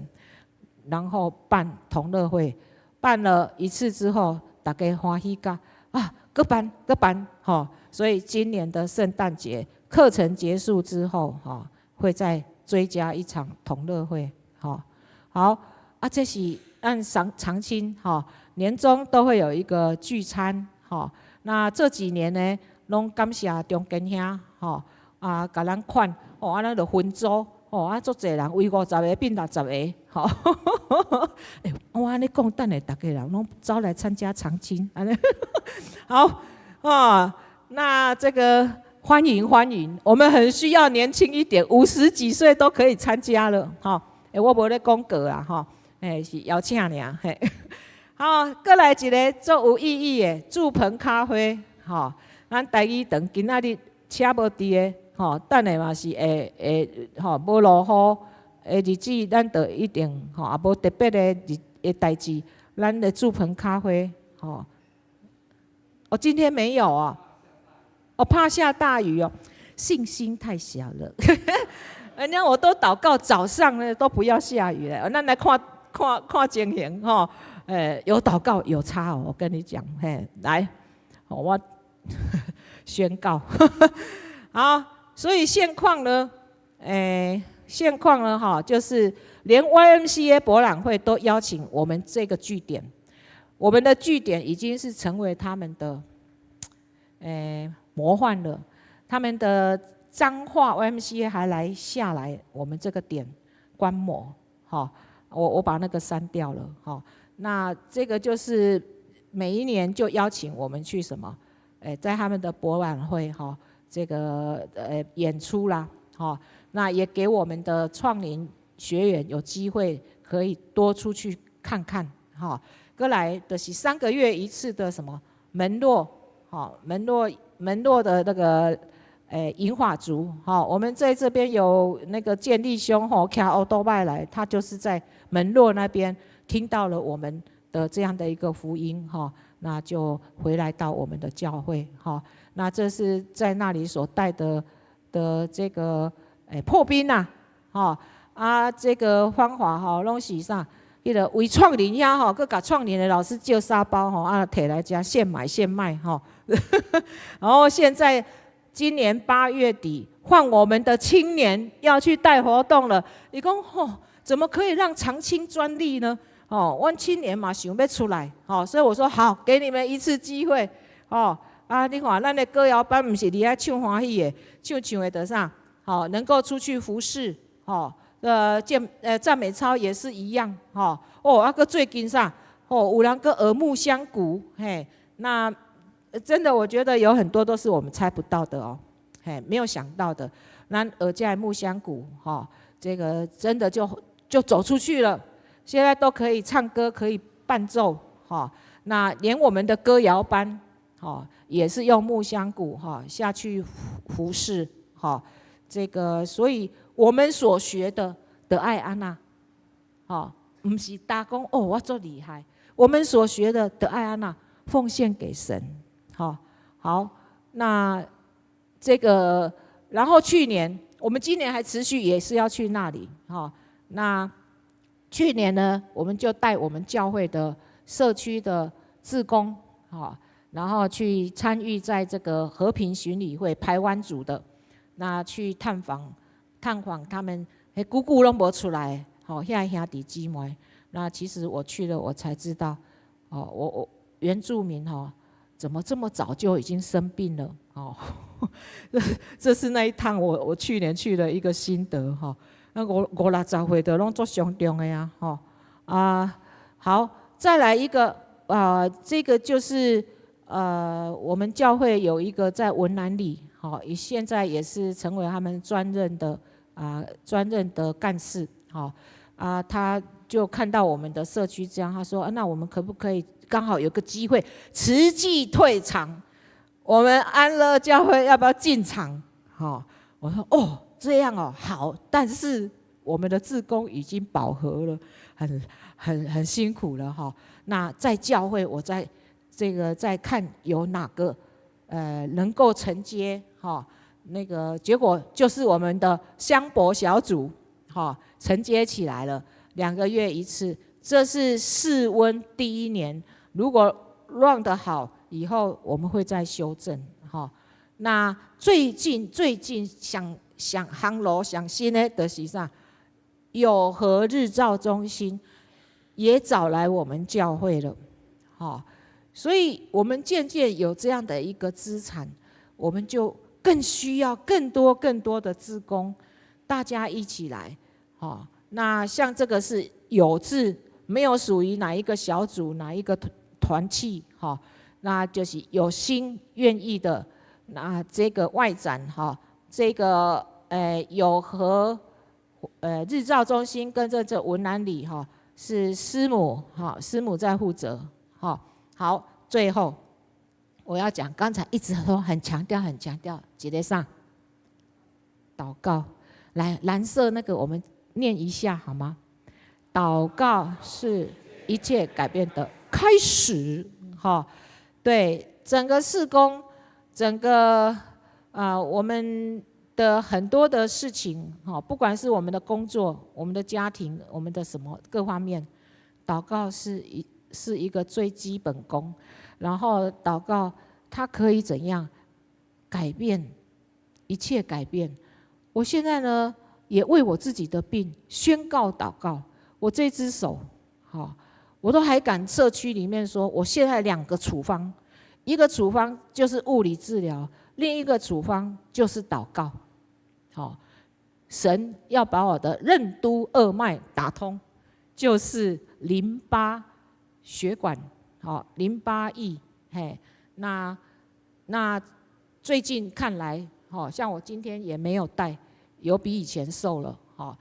然後辦同樂會，辦了一次之後，大家歡喜甲啊，閣辦閣辦，吼，所以今年的聖誕節課程結束之後，哈，會再追加一場同樂會，吼，好，啊，這是按常長青，哈，年終都會有一個聚餐，吼，那這幾年呢，攏感謝中堅兄，吼，啊，共咱款，哦，啊，咱就分組，哦，啊，足濟人，為50個變60個，吼，欸，我按呢講，等下逐家人攏走來參加長青，按呢，好，啊，那這個歡迎歡迎，我們很需要年輕一點，50幾歲都可以參加了，吼，欸，我無咧廣告啦，吼，欸，是邀請爾，嘿，好，閣來一個足有意義的祝鵬咖啡，吼，咱台語堂今仔日車無佇的，吼，等下嘛是會會吼，無落雨的日子，咱就一定吼，也無特別的日的代誌，咱的祝鵬咖啡，吼，哦，今天沒有啊，我怕下大雨哦，信心太小了，人家我都禱告早上呢都不要下雨了，咱來看看看情形吼，欸，有禱告有差哦，我跟你講，嘿，來，我宣告，好，所以現況呢，欸，現況呢，哈，就是連 YMCA 博覽會都邀請我們這個據點，我們的據點已經是成為他們的，欸，模範了。他們的彰化 YMCA 還來下來我們這個點觀摩，哈，我把那個刪掉了，哈。那這個就是每一年就邀請我們去什麼？欸，在他們的博覽會，哈，這個演出啦，哈，那也給我們的創齡學員有機會可以多出去看看，哈。閣來的是3個月一次的什麼門諾，哈，門諾的那個銀髮族，哈，我們在這邊有那個建立兄吼，騎歐兜邁來，他就是在門諾那邊聽到了我們的這樣的一個福音，哈，那就回來到我們的教會，哈，那這是在那裡所帶的這個破冰吶，哈，啊，這個方法吼，攏是啥？彼個為創齡遐吼，閣共創齡的老師借沙包吼，啊，提來遮現買現賣吼。然後現在今年8月底換我們的青年要去帶活動了。伊講吼，怎麼可以讓長青專利呢？哦，阮青年嘛想欲出來，哦，所以我說好，給你們一次機會，哦，啊，你看咱的歌謠班毋是佇遐唱歡喜的，唱唱的得啥？好，能夠出去服侍，哦。讚美操也是一樣，吼哦，啊閣最近啥，哦，有人閣學木箱鼓，嘿，那真的我覺得有很多都是我們猜不到的哦，嘿，沒有想到的，咱學這木箱鼓，哈，這個真的就走出去了，現在都可以唱歌，可以伴奏，哈。那連我們的歌謠班，哈，也是用木箱鼓哈下去服侍，哈，這個，所以我們所學的著愛按呢，哈，毋是焦講哦，我足厲害，我們所學的著愛按呢，奉獻給神，好，好，那這個，然後去年，我們今年還持續也是要去那裡，哈，那去年呢，我們就帶我們教會的社區的志工，哈，然後去參與在這個和平巡禮會排灣族的，那去探訪他們，彼久久攏無出來，吼，遐兄弟姊妹。那其實我去了，我才知道，哦，我原住民哈，怎麼這麼早就已經生病了？哦，這是那一趟我去年去的一個心得哈。那五六十歲的攏足傷重的呀，吼啊，好，再來一個啊，這個就是我們教會有一個在文南里，好，現在也是成為他們專任的幹事，好啊，他就看到我們的社區這樣，他說，那我們可不可以剛好有個機會，慈濟退場，我們安樂教會要不要進場？好，我說哦。這樣哦，好，但是我們的志工已經飽和了，很辛苦了哈。那在教會，我在這個在看有哪個能夠承接哈，那個結果就是我們的香博小組哈承接起來了，2個月一次，這是試溫第一年，如果 run 得好，以後我們會再修正哈。那最近上烘爐上新的，就是啥？有和日照中心也找來我們教會了，好，所以我們漸漸有這樣的一個資產，我們就更需要更多更多的志工，大家一起來，好，那像這個是有志，沒有屬於哪一個小組、哪一個團契，哈，那就是有心願意的，那這個外展，哈。這個有和日照中心跟這文南里哈是師母哈，師母在負責哈。好，最後我要講，剛才一直都很強調很強調，一个啥禱告，來藍色那個我們念一下好嗎？禱告是一切改變的開始，哈，對整個事工，整個啊我們的很多的事情，哈，不管是我們的工作、我們的家庭、我們的什麼各方面，禱告是一個最基本功。然後禱告，它可以怎樣改變一切？改變。我現在呢，也為我自己的病宣告禱告。我這隻手，哈，我都還敢社區裡面說，我現在兩個處方，一個處方就是物理治療，另一個處方就是禱告。好，神要把我的任督二脈打通，就是淋巴血管，好，淋巴液，嘿，那最近看來，好像我今天也沒有帶，有比以前瘦了，好。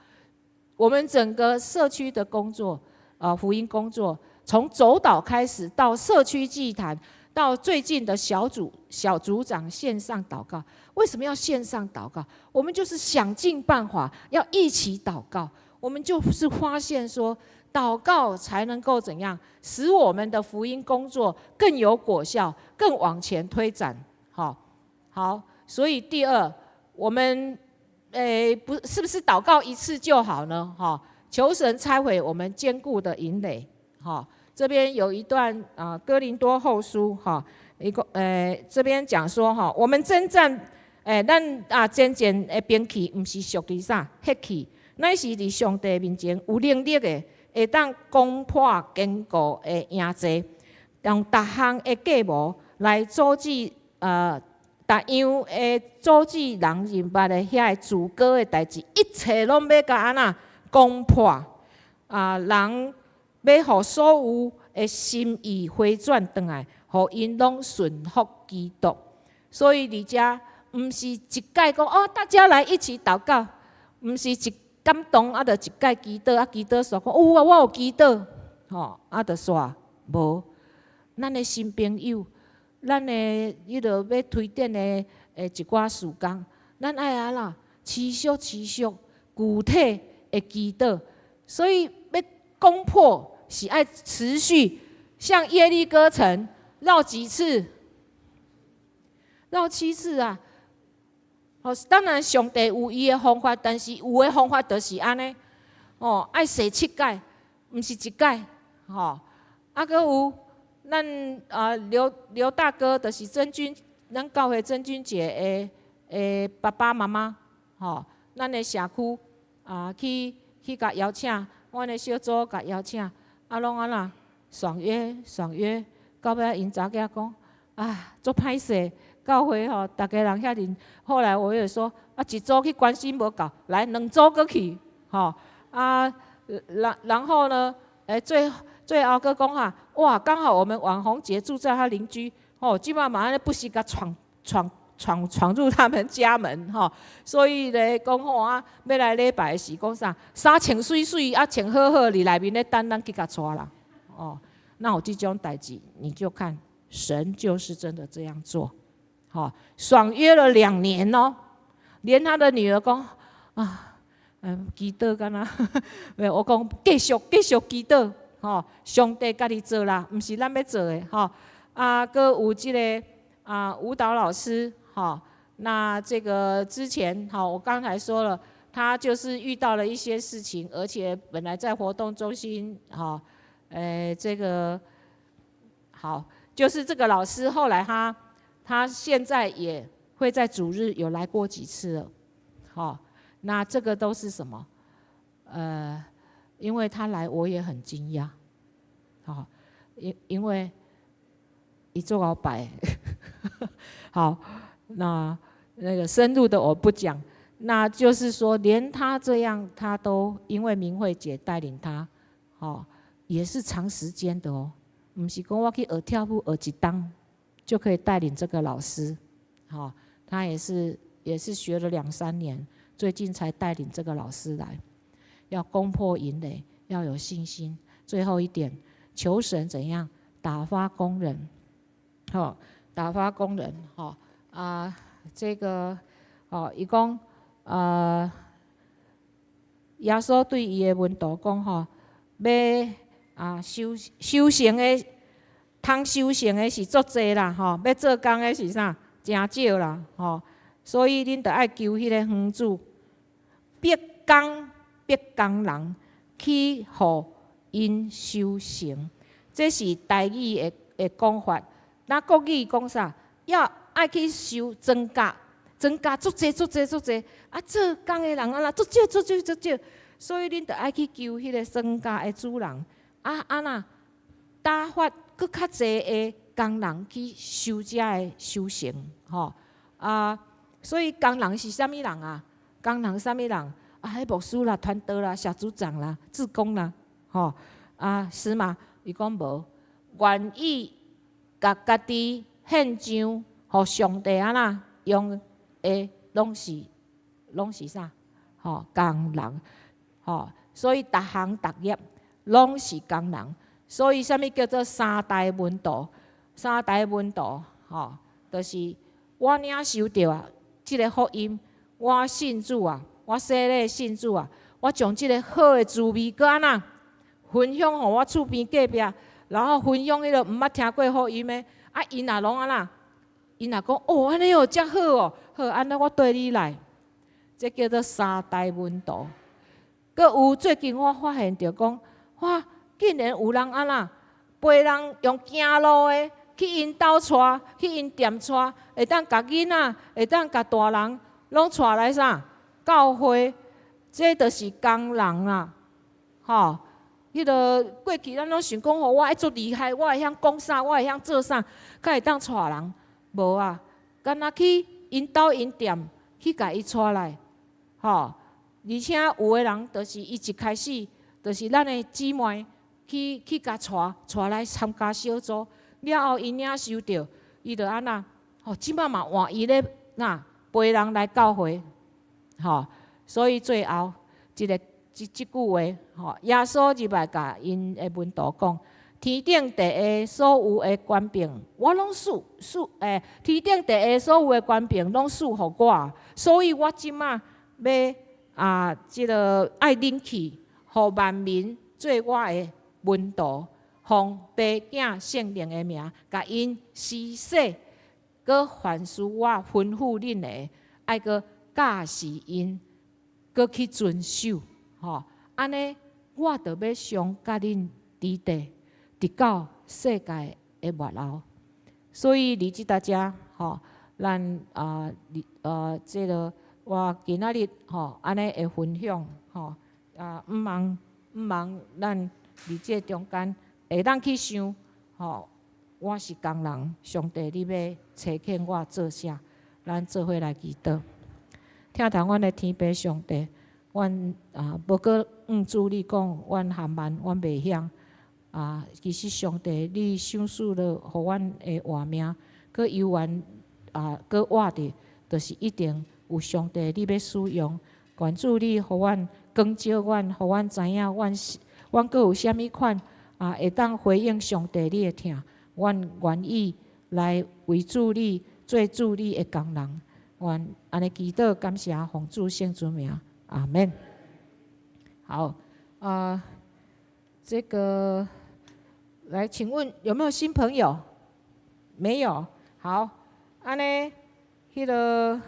我們整個社區的工作，啊，福音工作，從走禱開始，到社區祭壇，到最近的小組長線上禱告。為什麼要線上禱告？我們就是想盡辦法要一起禱告。我們就是發現說，禱告才能夠怎樣，使我們的福音工作更有果效，更往前推展。好，好，所以第二，我們。誒，不是不是禱告一次就好呢？哈，求神拆毀我們堅固的營壘。哈，這邊有一段啊，《哥林多後書》哈，一個誒，這邊講說哈，我們征戰誒，咱啊爭戰的兵器，毋是屬於啥血氣，乃是佇上帝面前有能力的，會當攻破堅固的營寨，用逐項的計謀來阻止逐樣的阻止人認捌的遐个自高的代誌，一切攏欲共按怎攻破啊！人欲予所有的心意回轉轉來，予𪜶攏順服基督。所以佇遮毋是一擺講哦，大家來一起禱告，毋是一感動啊，就一擺祈禱啊，祈禱煞講有啊，我有祈禱，吼啊，就煞無。咱的新朋友，咱的彼落欲推展的一寡事工，咱愛按怎持續持續具體的祈禱，所以欲攻破是愛持續，像耶利哥城繞幾次？繞七次啊！哦，當然上帝有伊的方法，但是有的方法就是按呢，哦，愛踅七擺，毋是一擺，吼。啊，閣有咱啊劉劉大哥，就是真君，咱教會真君姐的爸爸媽媽，吼，咱的社區啊去去共邀請，阮的小組共邀請，啊，攏按怎爽約爽約，到尾𪜶查某囝講啊，足歹勢。教會吼，逐家人遐爾，後來我也說，啊，一組去關心無夠，來兩組閣去，吼，啊，然後呢，最後閣講哈，哇，剛好我們網紅姐住在他鄰居，吼，這擺嘛按呢不時共闖闖闖闖入他們家門，吼，所以咧講吼啊，欲來禮拜時講啥，衫穿媠媠啊，穿好好佇內面咧等咱去共帶啦，哦，那我這種代誌，你就看神就是真的這樣做。好，爽約了2年哦，連他的女兒講啊，祈禱敢若，我講繼續繼續祈禱，吼，上帝家己做啦，毋是咱欲做的，吼。啊，閣有這个啊舞蹈老師，吼，那這個之前，好，我剛才說了，他就是遇到了一些事情，而且本來在活動中心，哈，這個好，就是這個老師後來他現在也會在主日有來過幾次了，好，那這個都是什麼？因為他來我也很驚訝，好，因為伊足𠢕拜，好，那個深入的我不講，那就是說連他這樣，他都因為明慧姐帶領他，哦，也是長時間的哦，毋是講我去學跳舞學一冬就可以帶領這個老師，好，他也是學了兩三年，最近才帶領這個老師來，要攻破營壘，要有信心。最後一點，求神怎樣打發工人，好，打發工人，好啊，這個，哦，伊講，耶穌對伊的門徒講，吼，欲啊收成的。通收成的是足濟啦，吼！欲做工的是啥？誠少啦，吼！所以恁著愛求彼個園主，逼工逼工人去予𪜶收成。這是台語的講法。那國語講啥？要愛去收莊稼，莊稼足濟足濟足濟，啊，做工的人按怎足少足少足少，所以恁著愛去求彼個莊稼的主人，啊按怎打發閣較濟的工人去收遮的收成，吼啊！所以工人是啥物人啊？工人啥物人？啊，彼牧師啦、傳道啦、小組長啦、志工啦，吼啊，是嗎？伊講無，願意共家己獻上，予上帝按怎用的，攏是啥？吼，工人，吼，所以逐行逐業攏是工人。所以，啥物叫做三代門徒？三代門徒，吼，就是我領受著啊，這个福音，我信主啊，我洗禮信主啊，我將這个好的滋味，閣按怎分享予我厝邊隔壁，然後分享彼个毋捌聽過福音的，啊，𪜶也攏按怎？𪜶也講哦，按呢哦，遮好哦，好，按呢我綴你來，這叫做三代門徒。閣有最近我發現著講，哇！竟然有人按怎陪人用行路的去𪜶兜帶，去𪜶店帶，會當共囡仔，會當共大人攏帶來啥？教會，這就是工人啦，吼！彼个過去咱攏想講吼，我愛足厲害，我會曉講啥，我會曉做啥，才會當帶人。無啊，干焦去𪜶兜𪜶店去共伊帶來，吼！而且有的人就是伊一開始就是咱的姊妹去共帶帶來參加小組，了後𪜶領受著，伊就按怎？吼，這擺嘛換伊咧那陪人來教會，吼！所以最後這個這這句話，吼，耶穌入來共𪜶的門徒講，天頂地下所有的權柄，我攏賜賜欸，天頂地下所有的權柄攏賜予我，所以我這馬欲啊，這个愛恁去，予萬民做我的門徒，奉父囝聖靈的名，共𪜶施洗，閣凡事我吩咐恁的，愛閣教示𪜶，閣去遵守，吼，按呢，我就欲常佮恁佇地。直到世界的末後，所以佇這搭遮吼，咱啊，這个我今仔日吼，按呢會分享吼，啊，毋茫毋茫，咱佇這中間會當去想吼，我是工人，上帝你欲差遣我做啥？咱做伙來祈禱，疼疼阮的天父上帝，阮啊無閣向主你講，阮含慢，阮袂曉。啊，其實上帝，你賞賜了，予阮的活命，閣猶原啊，閣活著，就是一定有上帝你欲使用。願主你予阮光照阮，予阮知影，阮是阮閣有啥物款啊，會當回應上帝你的疼。阮願意來為主你做主你的工人。願按呢祈禱感謝奉主聖尊名，阿門。好，啊，這個。來，請問有沒有新朋友？沒有。好，按呢，彼个，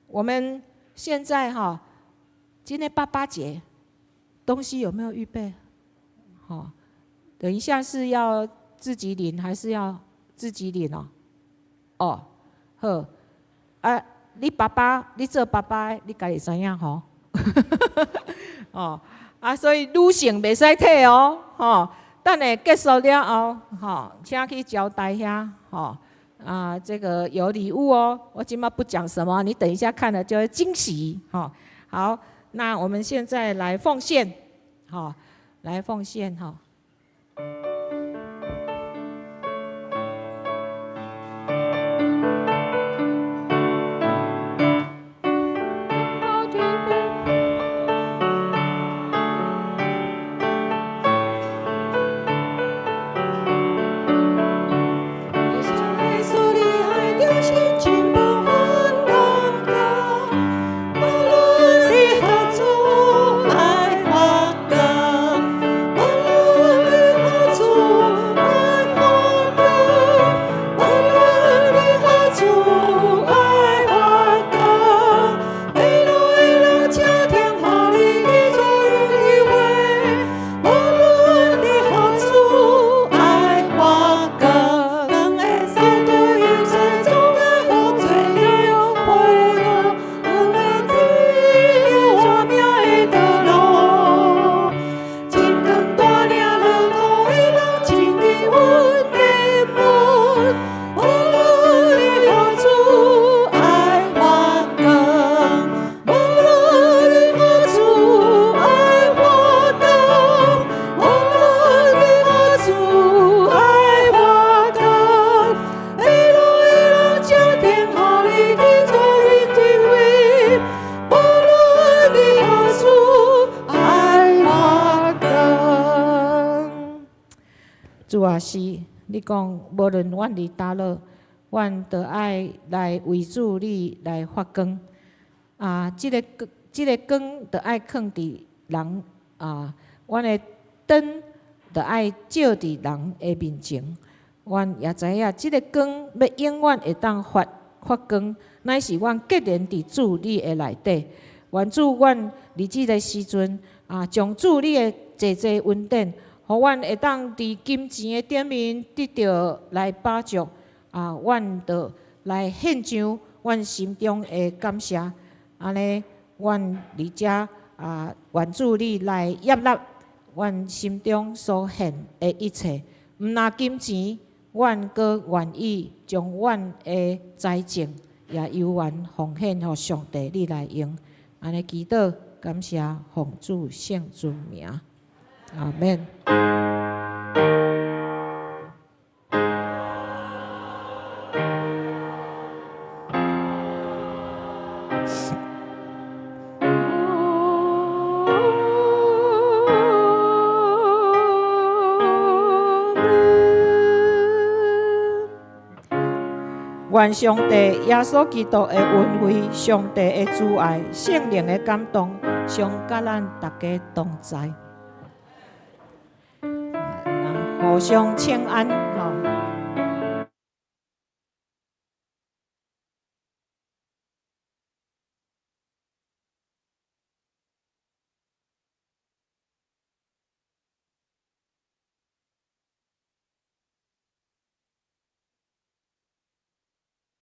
我們現在哈，今天爸爸節，東西有沒有預備？好，等一下是要自己領還是要自己領哦？哦，好，啊，你爸爸，你做爸爸，你家己知影吼？哦。啊，所以女性袂使提哦，吼。等下結束了後，吼，請去招待遐，吼。啊，這個有禮物哦。我今嘛不講什麼，你等一下看了就會驚喜，吼。好，那我們現在來奉獻，吼，來奉獻，吼。主啊，是，你講，無論阮佇佗落，阮都愛來為主你來發光。啊，這个這个光著愛囥佇人啊，阮的燈著愛照佇人的面前。阮也知影，這个光欲永遠會當發發光，乃是阮結連佇主你的內底。願主，阮佇這个時陣啊，將主你的濟濟恩典，予阮會當佇金錢的頂面得著來飽足，啊，阮就來獻上阮心中的感謝。按呢，阮佇遮啊，願主你來悅納阮心中所獻的一切，毋若金錢，阮閣願意將阮的財政也猶原奉獻予上帝你來用。按呢祈禱，感謝奉主聖尊名。阿門。願上帝耶穌基督的恩惠、上帝的慈愛、聖靈的感動，常佮咱逐家同在。互相請安。